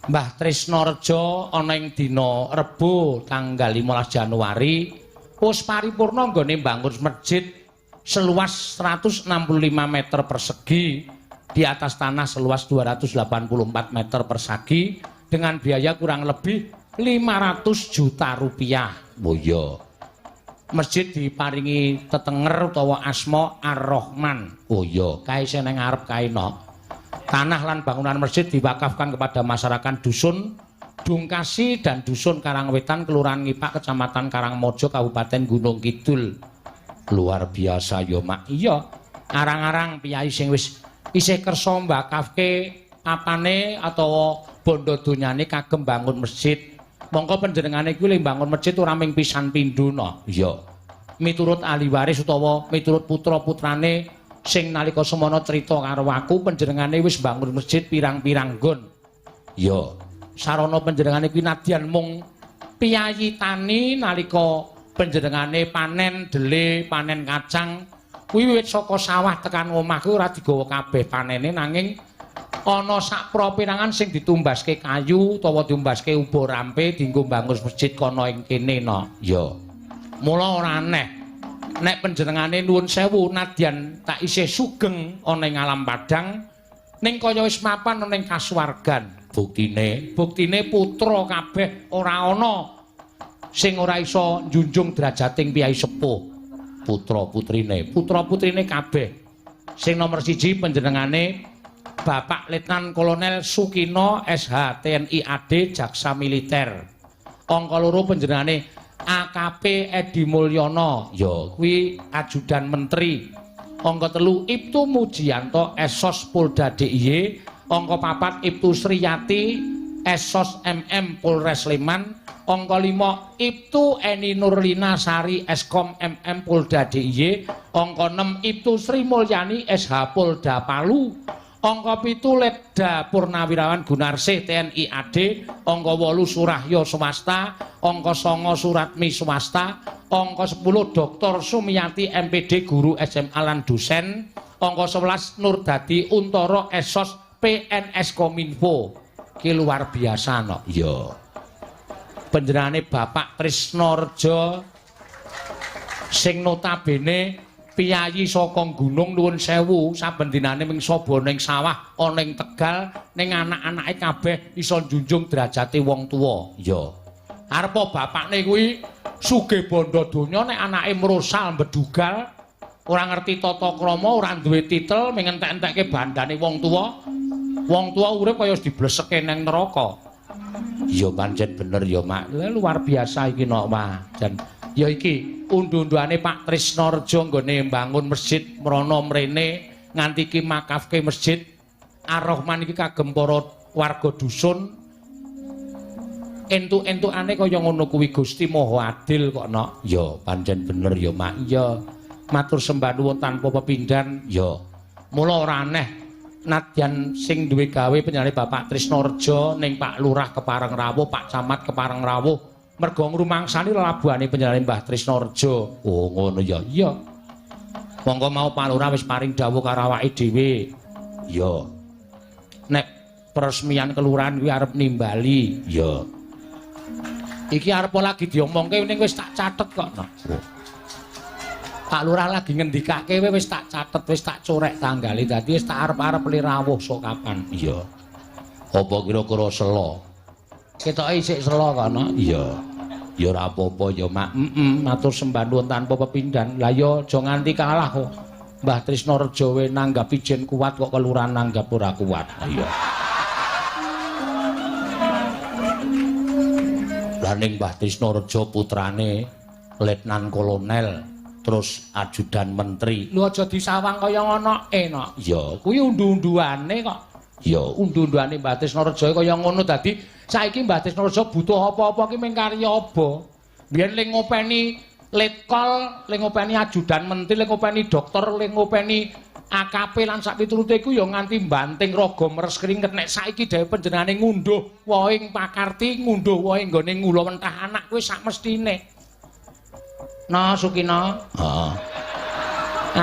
Mbah Trisnorejo ana ing dina Rebo tanggal 15 Januari wis paripurna nggone mbangun masjid seluas 165 meter persegi di atas tanah seluas 284 meter persegi dengan biaya kurang lebih 500 juta rupiah. Oh iya. Masjid diparingi tetenger utawa asma Ar-Rahman. Oh iya, kae sing nang ngarep kae no. Tanah lan bangunan masjid diwakafkan kepada masyarakat dusun Dungkasi dan dusun Karangwetan, Kelurahan Ngipak, Kecamatan Karangmojo, Kabupaten Gunung Kidul. Luar biasa ya, Mak. Iya, arang-arang piyai sing wis isih kersa mbakafke apane atau bondo donyane kagem bangun masjid. Mongko panjenengane kuwi mbangun masjid ora mung pisan pindho no. Iya. Miturut ahli waris utawa miturut putra-putrane sing nalika semono crita karo aku, panjenengane wis bangun masjid pirang-pirang nggon. Ya, sarana panjenengane kuwi nadyan mung piyayi tani nalika panjenengane panen dele, panen kacang, kuwi wiwit saka sawah tekan omah kuwi ora digawa kabeh panene, nanging ana sak propirangan sing ditumbaske kayu utawa ditumbaske ubo rampe dienggo bangun masjid kana ing kene no. Ya. Mula ora aneh nek panjenengane nuwun sewu nadyan tak isih sugeng ana ing alam padang ning kaya wis mapan ana ing kasuwargan. Buktine, buktine putra kabeh ora ana sing ora iso njunjung derajating piyai sepuh. Putra-putrine, putra-putrine kabeh. Sing nomor 1 panjenengane Bapak Letnan Kolonel Sukino SH TNI AD Jaksa Militer. Angka 2 panjenengane AKP Edi Mulyono, ya kuwi ajudan menteri. Angka 3 Ibtu Mujianto Esos Polda DIY. Angka 4 Ibtu Sriyati Esos MM Polres Sleman. Angka 5 Ibtu Eni Nurlina Sari Eskom MM Polda DIY. Angka 6 Ibtu Sri Mulyani SH Polda Palu. Angka 7 Letda Purnawirawan Gunarsih TNI AD. Angka 8 Surahyo Swasta. Angka 9 Suratmi Swasta. Angka 10 Dr. Sumiati MPD guru SMA lan dosen. Angka 11 Nurdadi Untoro Esos PNS Kominfo. Ki luar biasa no. Iya. Panjenengane Bapak Trisnorejo sing notabene piyayi saka gunung nuwun sewu saben dinane ming saba ning sawah ana ing Tegal ning anak-anake kabeh iso njunjung derajate wong tuwa. Ya. Arepa bapakne kuwi sugih bondo donya nek anake mrosal mbedugal ora ngerti tata krama, ora duwe titel, ming entek-entekke bandane wong tuwa. Wong tuwa urip kaya wis dibleseke nang neraka. Ya pancen bener ya, Mak. Luar biasa iki nok, Mas. Jan ya iki undu-unduane Pak Trisnorejo nggone mbangun masjid mrana mrene nganti iki makafke masjid Ar-Rahman iki kagem para warga dusun. Entuk-entukane kaya ngono kuwi Gusti Maha Adil kok nok. Ya pancen bener ya, Mak. Ya matur sembah nuwun tanpa pepindhan. Ya mula ora aneh nadyan sing duwe gawe panjenengane Bapak Trisnorejo ning Pak Lurah kepareng rawuh, Pak Camat kepareng rawuh, mergo ngrumangsani lelabuhane panjenengane Mbah Trisnorejo. Oh ngono ya. Iya. Monggo mau Pak Lurah wis paring dawuh karo awake dhewe. Ya. Nek peresmian kelurahan kuwi arep nimbali. Ya. Iki arep lagi diomongke ning wis tak catet kok. Oh. Pak Lurah lagi ngendikake wis tak catet, wis tak corek tanggale, dadi wis tak arep-arep li rawuh sok kapan. Iya. Apa kira-kira selo? Ketoke isik selo kono. Iya. Ya ora apa-apa ya, Mak. Heeh, matur sembah nuwun tanpa pepindhan. Lah ya aja nganti kalah kok. Mbah Trisna Reja we nanggap ijen kuat kok kelurahan nanggap ora kuat. Iya. Lah ning Mbah Trisna Reja putrane Letnan Kolonel terus ajudan menteri. Lho aja disawang kaya ngono enak. Ya, kuwi undu-unduane kok. Ya, undu-unduane Mbah Trisna Reja kaya ngono dadi saiki Mbah Trisna Reja butuh apa-apa ki mung karyaba. Biyen le ngopeni letkol, le ngopeni ajudan menteri, le ngopeni dokter, le ngopeni AKP lan sak piturute iku ya nganti banting raga meres keringet. Nek saiki dhewe panjenengane ngunduh wohing pakarti, ngunduh wohe nggone ngula wentah anak kuwi sak mestine. No Sukino. Heeh.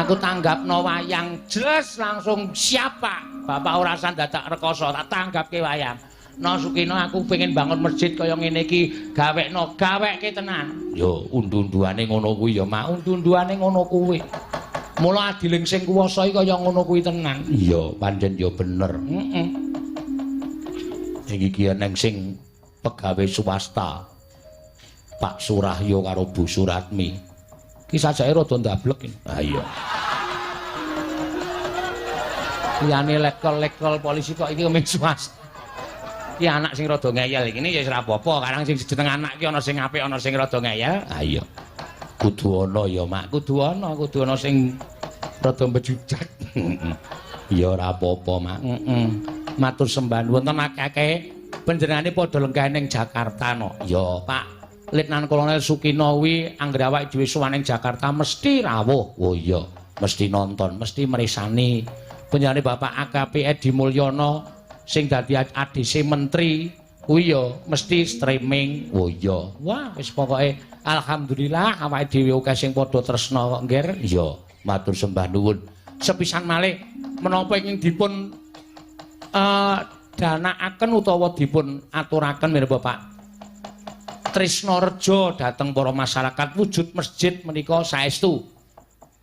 Aku tanggapno wayang jelas langsung siap Pak. Bapak ora usah dadak rekoso, tak tanggapke wayang. No Sukino aku pengen bangun masjid kaya ngene iki, gawekno, gawekke tenan. Yo undu-unduane ngono kuwi ya, Mak. Undu-unduane ngono kuwi. Mula adiling sing kuwasa iki kaya ngono kuwi tenan. Iya, pancen ya bener. Heeh. Iki ki eneng sing pegawe swasta. Pak Surahyo karo Bu Suratmi. Ki sajake rada ndablek. Ha iya. Liyane letkol-letkol polisi kok iki mung swasta. Ki anak sing rada ngeyel iki ya wis ora apa-apa, karang sing jeneng anak ki ana sing apik ana sing rada ngeyel. Ha iya. Kudu ana ya, Mak. Kudu ana sing rada mbejujak. Ya ora apa-apa, Mak. Heeh. Matur sembah nuwun ten akeh-akeh panjenengane padha lenggah ning Jakarta no. Ya, Pak. Letnan Kolonel Sukino kuwi anggere awake dhewe sowan ning Jakarta mesti rawuh. Oh iya, mesti nonton, mesti mresani. Panjenengane Bapak AKP Edi Mulyono sing dadi ADC menteri kuwi ya mesti streaming. Oh iya. Wah, wis pokoke alhamdulillah awake dhewe akeh sing padha tresna kok, Ngger. Iya, matur sembah nuwun. Sepisan malih menapa ingkang dipun danakaken utawa dipun aturaken mirip Bapak Trisna Reja dhateng para masyarakat wujud masjid menika saestu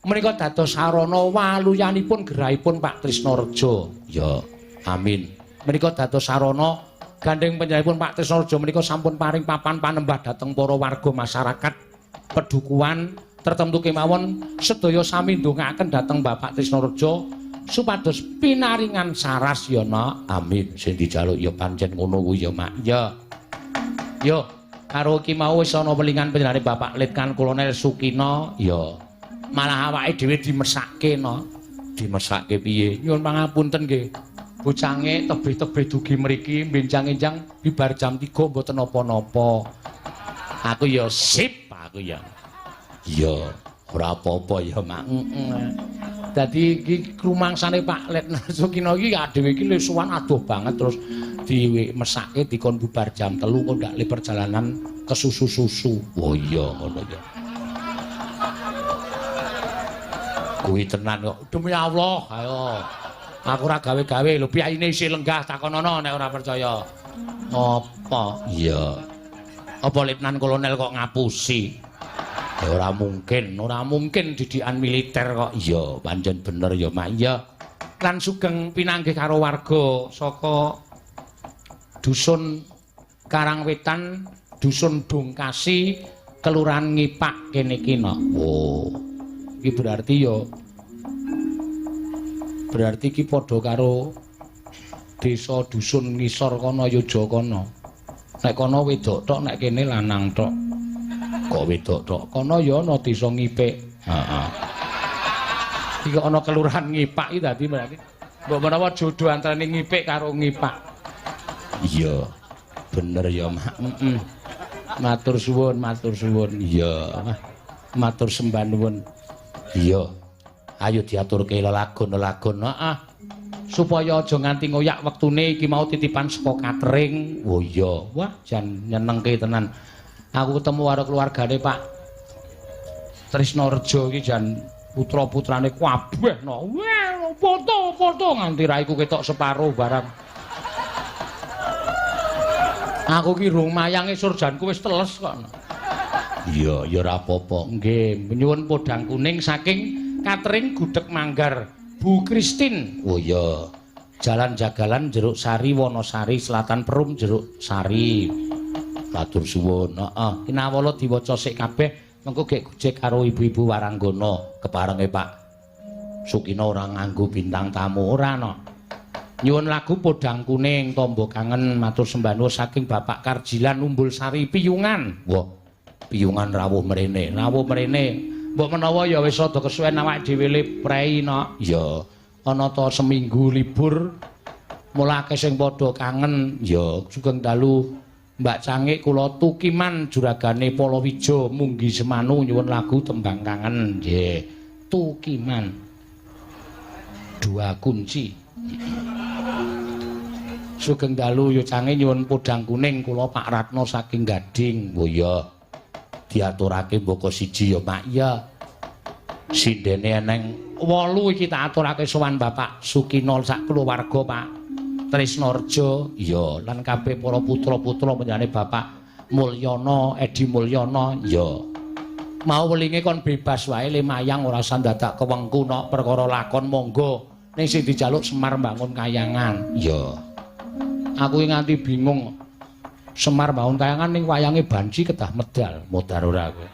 menika dados sarana waluyanipun gerahipun Pak Trisna Reja. Ya, amin. Menika dados sarana gandeng panjenenganipun Pak Trisna Reja menika sampun paring papan panembah dhateng para warga masyarakat pedukuhan tertentu kemawon sedaya sami ndongaaken dhateng Bapak Trisna Reja supados pinaringan saras ya, Nak. Amin. Sing dijaluk ya pancen ngono kuwi ya, Mak. Ya. Yo. Karo iki mau wis ana welingan panjenengane Bapak Letnan Kolonel Sukino ya malah awake dhewe dimesake no. Dimesake piye? Nyuwun pangapunten nggih. Bocange tebih-tebih dugi mriki benjang-enjang bibar jam 3 mboten napa-napa. Aku ya sip aku ya. Ya ora apa-apa ya, Mak. Heeh. Dadi iki rumangsane Pak Letnan Sukino iki dhewe iki sowan adoh banget terus dimesake dikon bubar jam 3 kok ndak le perjalanan ke susu-susu. Oh iya ngono ya. Kuwi tenan kok. Demi Allah, ayo. Aku ora gawe-gawe lho piyayine isih lenggah takonono nek ora percaya. Apa? Iya. Apa Letnan Kolonel kok ngapusi? Ya ora mungkin didikan militer kok. Iya, pancen bener ya, Mak. Iya. Lan sugeng pinanggih karo warga saka Dusun Karangwetan, Dusun Dongkasi, Kelurahan Ngipak kene iki no. Oh. Iki berarti ya berarti iki padha karo desa dusun ngisor kono Yoja kono. Nek kono wedok tok, nek kene lanang tok. Kok wedok tok? Kono ya ana desa Ngipik. Heeh. Iki ana kelurahan Ngipak iki dadi berarti mbok menawa jodoh antarane Ngipik karo Ngipak. Iya, bener ya, Mak. Heeh. Matur suwun, matur suwun. Iya, matur sembah nuwun. Iya. Ayo diaturke lelagon-lelagon. Heeh. Supaya aja nganti ngoyak wektune iki mau titipan saka catering. Oh iya. Wah, jan nyenengke tenan. Aku ketemu karo keluargane Pak Trisna Reja iki jan putra-putrane kabeh no. Wah, foto-foto nganti raiku ketok separo barang. Aku ki rung mayange surjanku wis teles kok. Iya, ya ora apa-apa. Nggih, nyuwun podang kuning saking catering Gudeg Manggar Bu Kristin. Oh iya. Jalan Jagalan Jeruk Sari Wonosari Selatan Perum Jeruk Sari. Matur suwun. Heeh, kinawala diwaca sik kabeh, mengko gek gojek karo ibu-ibu waranggana keparenge Pak Sukina ora nganggo bintang tamu ora no. Nyuwun lagu Podang Kuning Tombo Kangen matur sembah nuwun saking Bapak Karjilan Umbul Sari Piyungan. Wah, Piyungan rawuh mrene, rawuh mrene. Mbok menawa ya wis rada kesuwen awake dhewe prei no. Ya, ana ta seminggu libur. Mulake sing padha kangen ya sugeng dalu Mbak Cangik kula Tukiman juragane Palawija Munggi Semanu nyuwun lagu Tembang Kangen. Nggih, Tukiman. Dua kunci. Sugeng dalu ya Cangik nyuwun Podang Kuning kula Pak Ratno saking Gading. Oh iya. Diaturake mboko siji ya Mak. Iya. Sindene eneng 8 iki tak aturake sowan Bapak Sukino sak keluarga Pak Trisnorjo. Iya, lan kabeh para putra-putra panjenengane Bapak Mulyono, Edi Mulyono. Iya. Mau welinge kon bebas wae le mayang ora usah dadak kewengku nok perkara lakon monggo. Ning sing dijaluk Semar Mbangun Kayangan. Iya. Aku nganti bingung. Semar Mbangun Kayangan ning wayange banci kedah medal, modar ora kowe.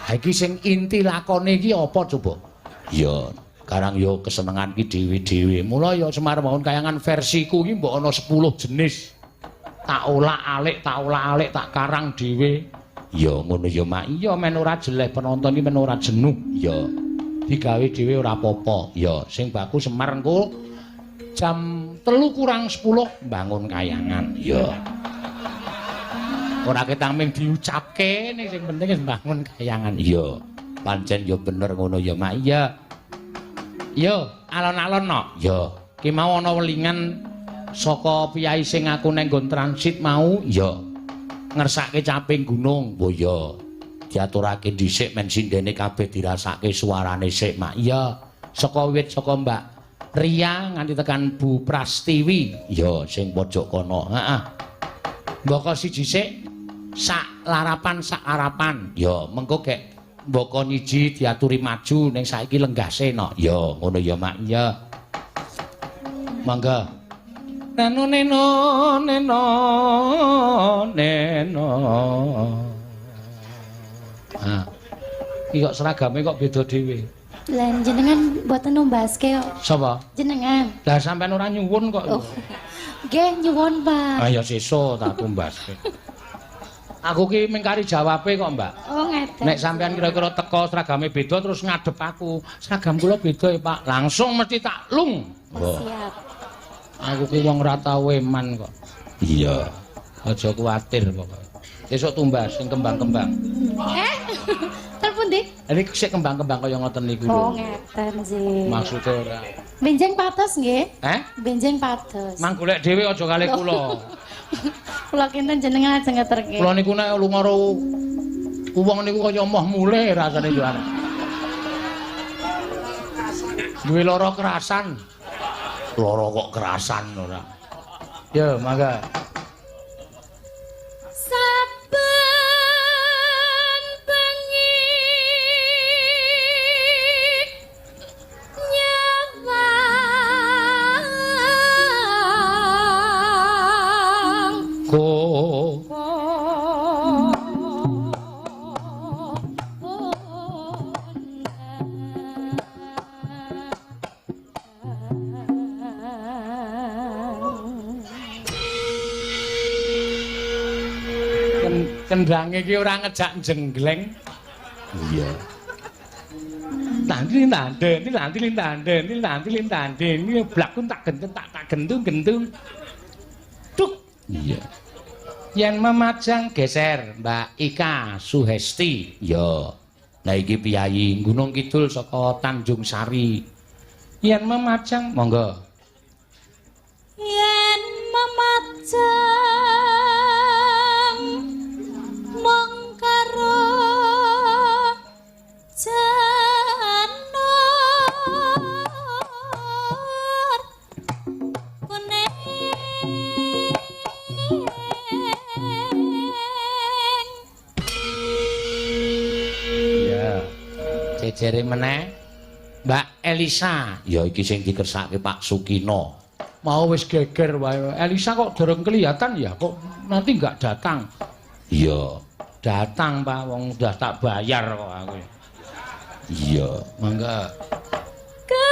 Ha iki sing inti lakone iki apa coba? Iya. Karang ya kesenengan ki dhewe-dhewe. Mula ya Semar Mbangun Kayangan versiku iki mbok ana 10 jenis. Tak olak-alik, tak olak-alik, tak karang dhewe. Ya ngono ya Mak. Iya men ora jeleh penonton iki men ora jenuh. Ya digawe dhewe ora apa-apa. Ya sing baku Semar engko jam 2:50 mbangun kayangan. Ya. Ora ketang ming diucapke ning sing penting wis mbangun kayangan. Iya. Pancen ya bener ngono ya Mak. Iya. Yo, alon-alon no. Yo, ki mau ana welingan saka piyai sing aku neng nggon transit mau. Yo. Ngersake caping gunung. Oh iya. Diaturake dhisik men sindene kabeh dirasake suarane sik, Mak. Iya. Saka wit saka Mbak Ria nganti tekan Bu Prastiwi. Yo, sing pojok kono. Heeh. Mboko siji sik sak larapan sak arapan. Yo, mengko gek mboko nyiji diaturi maju ning saiki lenggase no. Ya ngono ya Mak. Ya. Mangga. Neno neno neno neno. Ha. Iki kok seragame kok beda dhewe. Lah jenengan mboten numbaske kok. Sapa? Jenengan. Lah sampean ora nyuwun kok. Oh. Nggih nyuwun, Pak. Ah ya sesuk tak tumbaske. Aku ki mengkari jawabe kok, Mbak. Oh, ngeten. Nek sampean kira-kira teko seragame beda terus ngadep aku. Seragam kula beda ya, Pak. Langsung mesti tak lung. Oh, siap. Aku ki wong ora tau eman kok. Iya. Aja kuwatir pokoke. Besok tumbas sing kembang-kembang. Eh? Telepon ndi? Ini sik kembang-kembang kaya ngoten niku lho. Oh, ngeten sih. Maksude ora. Benjeng pados nggih? Eh? Benjeng pados. Mang golek dhewe aja kalih kula. Kula kinten jenengan ajeng ngeterke. Kula niku nek lunga karo wong niku kaya moh mulih rasane yo arep. Duwe lara kerasan. Lara kok kerasan ora. Yo, mangga. Saben bengi nyawang ko kendhange iki ora ngejak jenggleng. Iya. Tanding tanding, tanding tanding, tanding tanding, blakun tak genteng tak gentung gentung. Tuk. Iya. Yen memajang geser Mbak Ika Suhesti. Iya. Lah iki piyayi Gunung Kidul saka Tanjung Sari. Yen memajang monggo. Yen memajang mung karo janur kuning. Ya, jejere meneh Mbak Elisa. Ya iki sing dikersake Pak Sukino. Mau wis geger wae. Elisa kok durung kelihatan ya, kok nanti enggak datang. Iya, datang Pak, wong udah tak bayar kok aku. Iya, mangga. Kepingin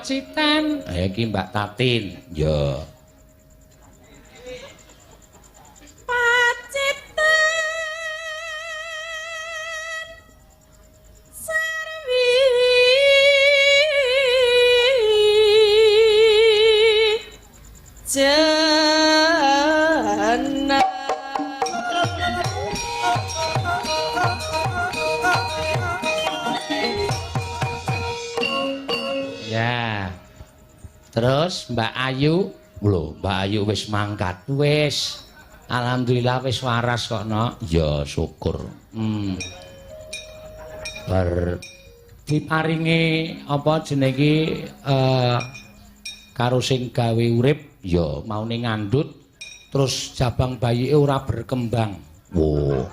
Pacitan. Ayo iki Mbak Tatin. Ya. Pacitan sarwi jana. Ya. Terus Mbak Ayu, lho Mbak Ayu wis mangkat. Wis. Alhamdulillah wis waras kok, Nok. Ya syukur. Bar diparingi apa jenenge iki karo sing gawe urip ya maune ngandhut terus jabang bayike ora berkembang. Wo.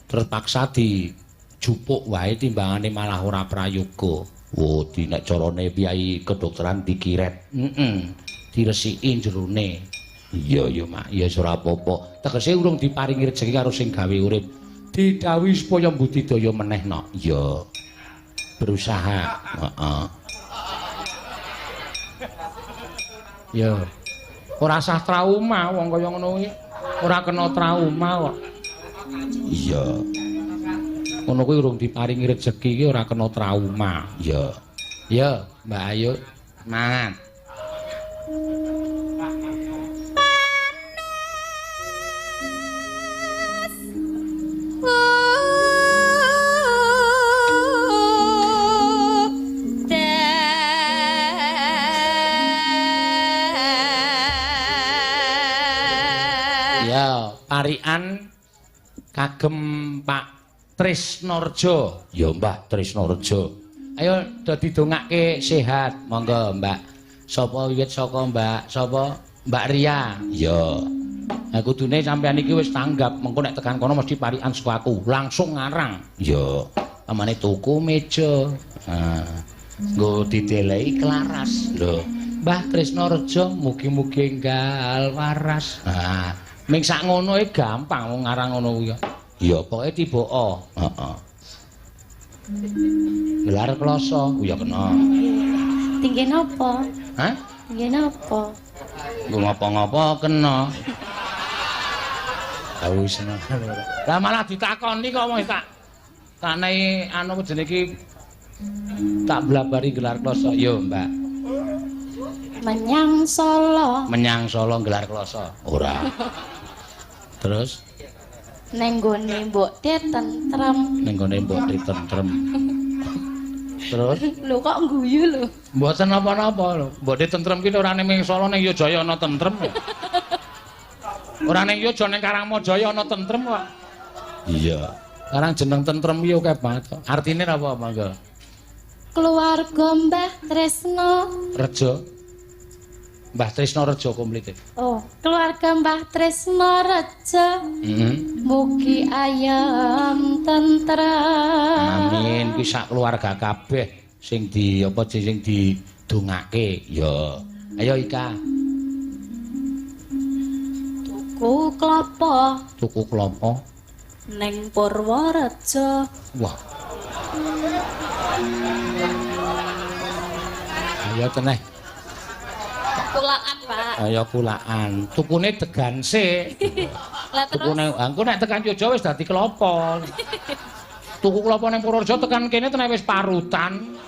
Terpaksa dijupuk wae timbangane malah ora prayoga. Wo, di nek carane piyai kedokteran dikiret. Heeh. Diresiki jerone. Iya ya, Mak. Ya ora apa-apa. Tegese urung diparingi rejeki karo sing gawe urip. Didhawuhi supaya mbudidaya meneh, Nok. Iya. Berusaha. Heeh. Ya. Ora sah trauma wong kaya ngono kuwi. Ora kena trauma kok. Iya. Ngono kuwi urung diparingi rejeki iki ora kena trauma. Ya. Ya, Mbak Ayu, mangan. Panas udan. Ya, parikan kagem Pak Trisnorjo. Ya Mbah Trisnorjo. Ayo do didongake sehat. Monggo Mbak. Sapa wiwit saka Mbak? Sapa? Mbak Ria. Ya. Nah kudune sampean iki wis tanggap, mengko nek tekan kono mesti parikan saka aku. Langsung ngarang. Ya. Pamane tuku meja. Nah, nggo dideleki klaras. Lho, Mbah Trisnorjo mugi-mugi enggal waras. Nah, ming sak ngono e gampang wong ngarang ngono kuwi. Ya pokoke tibaka. Heeh. Gelar kloso, ya kena. Tinggi napa? Hah? Tinggi napa? Nggo ngapa-ngapa kena. Lah wis seneng. Lah malah ditakoni kok wong tak takne anu jenenge iki tak blabari gelar kloso. Yo, Mbak. Menyang Solo. Menyang Solo gelar kloso. Ora. Terus neng gone mbok tentrem. Neng gone mbok tentrem. Terus lho kok ngguyu lho. Mboten napa-napa lho. Mbok tentrem ki ora ning Solo ning Yogyakarta ana tentrem. Ora ning Yogyakarta ning Karangmajaya ana tentrem kok. Iya. Sekarang jeneng tentrem ki akeh banget. Artine napa monggo? Keluarga Mbah Tresno Rejo. Mbah Tresno Rejo komplite. Oh, keluarga Mbah Tresno Rejo. Mugi ayem tentrem. Amin. Kuwi sak keluarga kabeh sing di apa sing didongake. Ya. Ayo Ika. Tuku klopo. Tuku klopo neng Purworejo. Wah. Ayo teneh. Kulaan, Pak. Ayo kulaan. Tukune degan sik. Lah terus tukune engko nek tekan Jogja wis dadi klopo. Tuku klopo ning Purworejo tekan kene teneh wis parutan.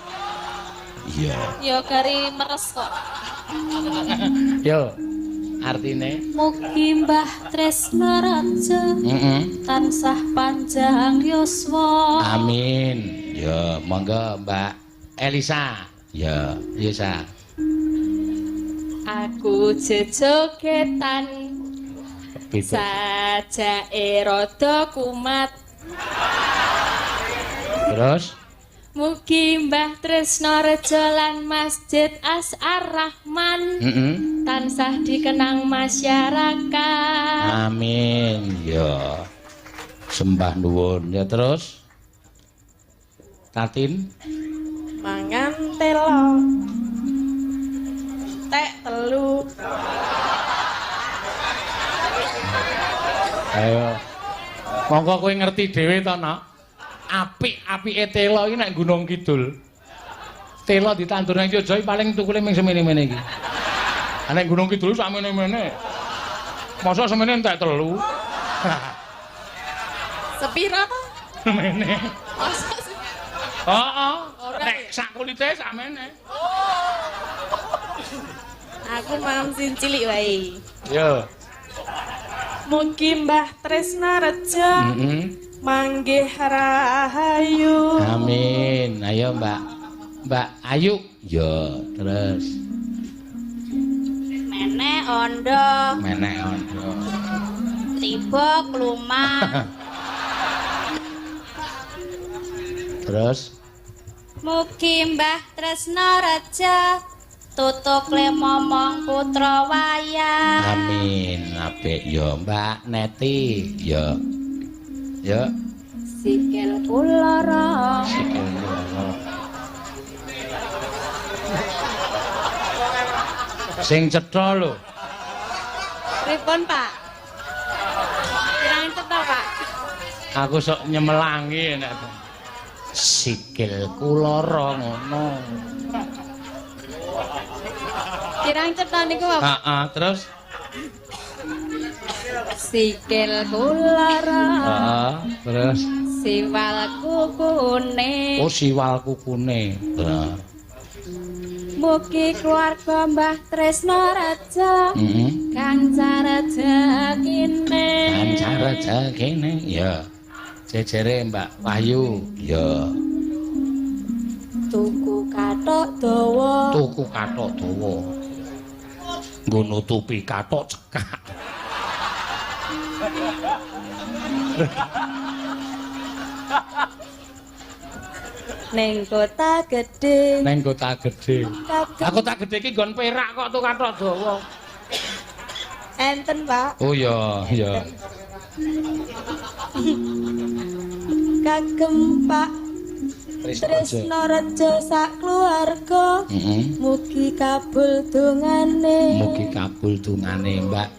Iya. Ya gari meres kok. Yo. Artine mugi Mbah Tresno Rejo tansah panjang yuswa. Amin. Ya, monggo Mbak Elisa. Ya, Elisa. Aku jejogetan sajake rada kumat. Terus mugi Mbah Tresno Rejo lan Masjid As-Ar-Rahman tansah dikenang masyarakat. Amin. Ya. Sembah nuwun. Ya terus Tatin mangan telo. Tek telu. Ayo. Monggo kowe ngerti dhewe to, Nak. Apik-apike telo iki nek Gunung Kidul. Tela ditandur nang Jogja paling tukule ming semene-mene iki. Nek Gunung Kidul sak mene-mene. Mosok semene entek telu. Sepira to? Semene. Mosok sih. Heeh. Nek sak kulite sak mene. Aku mam sing cilik wae. Yo. Mugi Mbah Tresna Reja manggih rahayu. Amin. Ayo Mbak. Mbak Ayu. Yo, terus. Menek ondo. Menek ondo. Tiba klumah. Terus. Mugi Mbah Tresna Reja tutuk le momong putra wayang. Amin. Apik yo Mbak Neti. Yo. Yo. Sikil kula. Sikil kula. Sing cetha lho. Pripun, Pak? Kirang cetha, Pak. Aku sok nyemelangi nek sikil kula ngono. Kirang cetha niku, Pak. Heeh, terus sikil kula. Heeh, terus siwal kukune. Oh, siwal kukune. Heeh. Mugi keluarga Mbah Tresna Reja kanca rejekine. Kanca rejekine. Ya. Jejere Mbak Wahyu. Ya. Tuku kathok dawa. Tuku kathok dawa. Nggo nutupi kathok cekak. Neng kota gedhe. Neng kota gedhe. Lah kota gedhe iki nggon perak kok tuh kathok dawa. Enten, Pak. Oh iya, iya. Kagem Pak Tresna Reja sak keluarga. Mugi kabul dongane. Mugi kabul dongane, Mbak.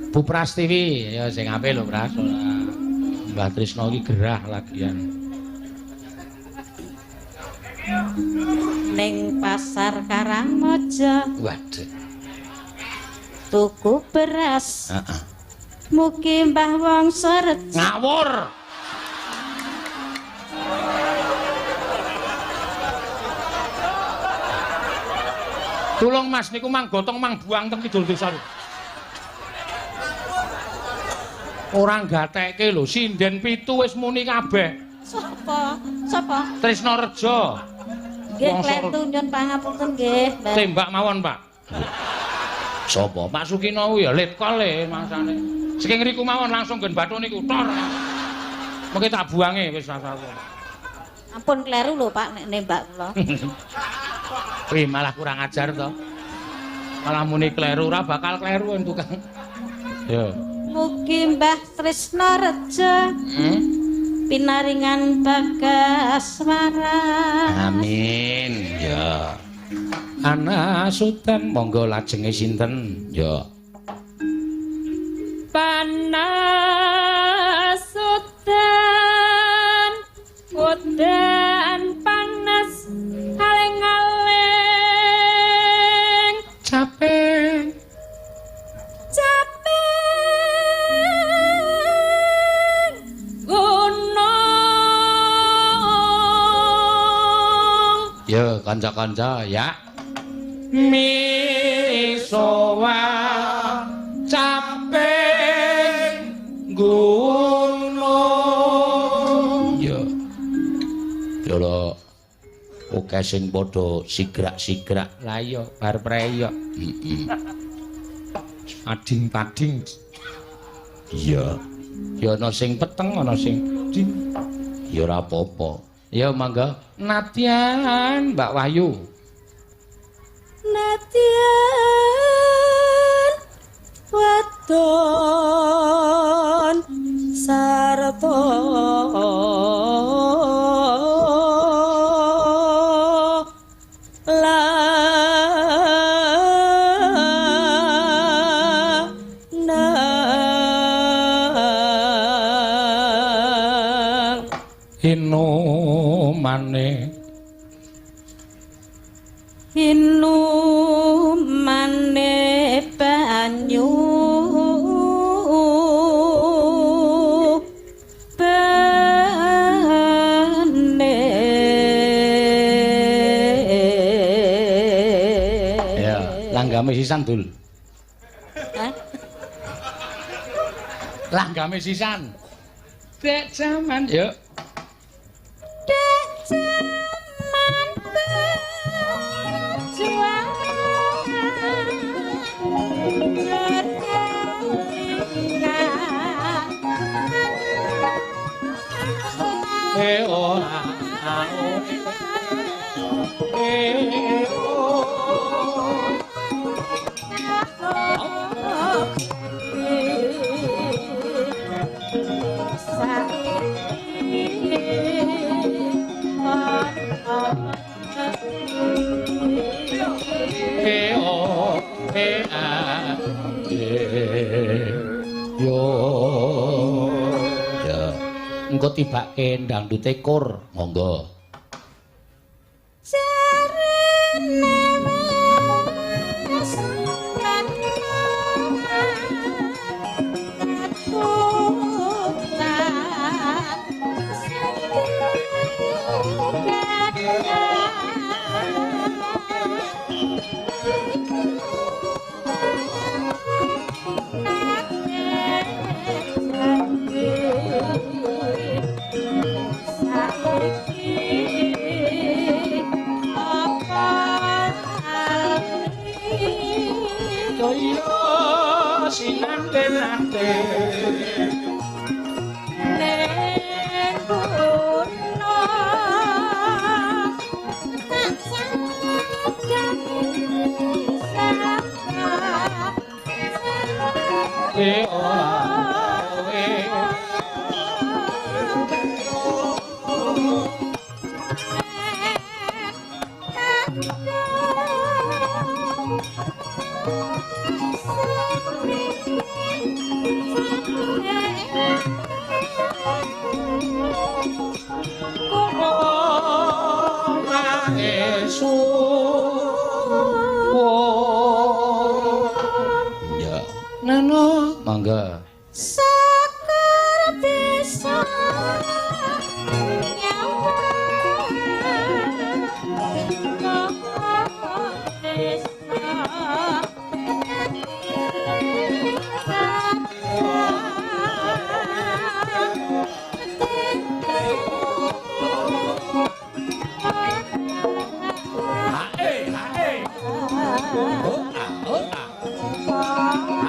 Bu Prastiwi, ya sing apik lho, Pras. Mbah Tresna iki gerah lagian. Ning pasar Karangmojo. Waduh. Tuku beras. Heeh. Mugi Mbah Wongso Reja. Ngawur. Tulung Mas niku mang gotong mang buang teng kidul desa. Ora gatekke lho, sinden pitu wis muni kabeh. Sapa? Sapa? Tresna Reja. Nggih, klentu nyun pangapunten nggih, Mbah. Tembak mawon, Pak. Sapa? Pak Sukino kuwi ya letkol e masane. Saking ngriku mawon langsung nggon bathu niku tor. Mengke tak buange wis rasane. Ampun kleru lho, Pak, nek nembak kula. Wih, malah kurang ajar to. Malah muni kleru, ora bakal kleru tukang. Yo. Mugi Mbah Tresna Reja pinaringan bagas waras. Amin. Ya. Ana sutan monggo lajenge sinten? Ya. Panas udan, udan panas aling-aling. Capek. Capek gunung. Ya, kanca-kanca ya. Misowa capek gunung. Ya. Ya lho. Oke sing padha sigrak-sigrak. Lah iya bar preyok. Heeh. Pading-pading. Iya. Ya ana sing peteng, ana sing ding. Ya ora apa-apa. Ya mangga. Nadyan Mbak Wahyu. Nadyan wadon sarta lanang inumane Inumane banyu bene. Ya, langgame sisan, Dul. Hah? Langgame sisan. Dek jaman, yuk. Dek jaman perjuangan Eh oh ah oh eh oh. E O E A E yo. Ya, engko tibake dangdute kur, monggo. Jarene wis Kaya sinante-nante ning kono tak sadari sapa e o a e. Ya, Nano, mangga. Sakar bisa nyawa Hae, hae. Oh, ah, oh, ah.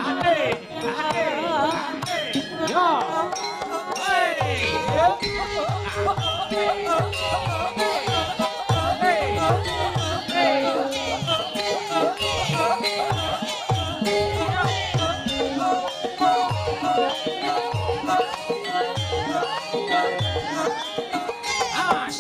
Hae, hae, hae. Yo. Hey. Hey. Hey. Awas.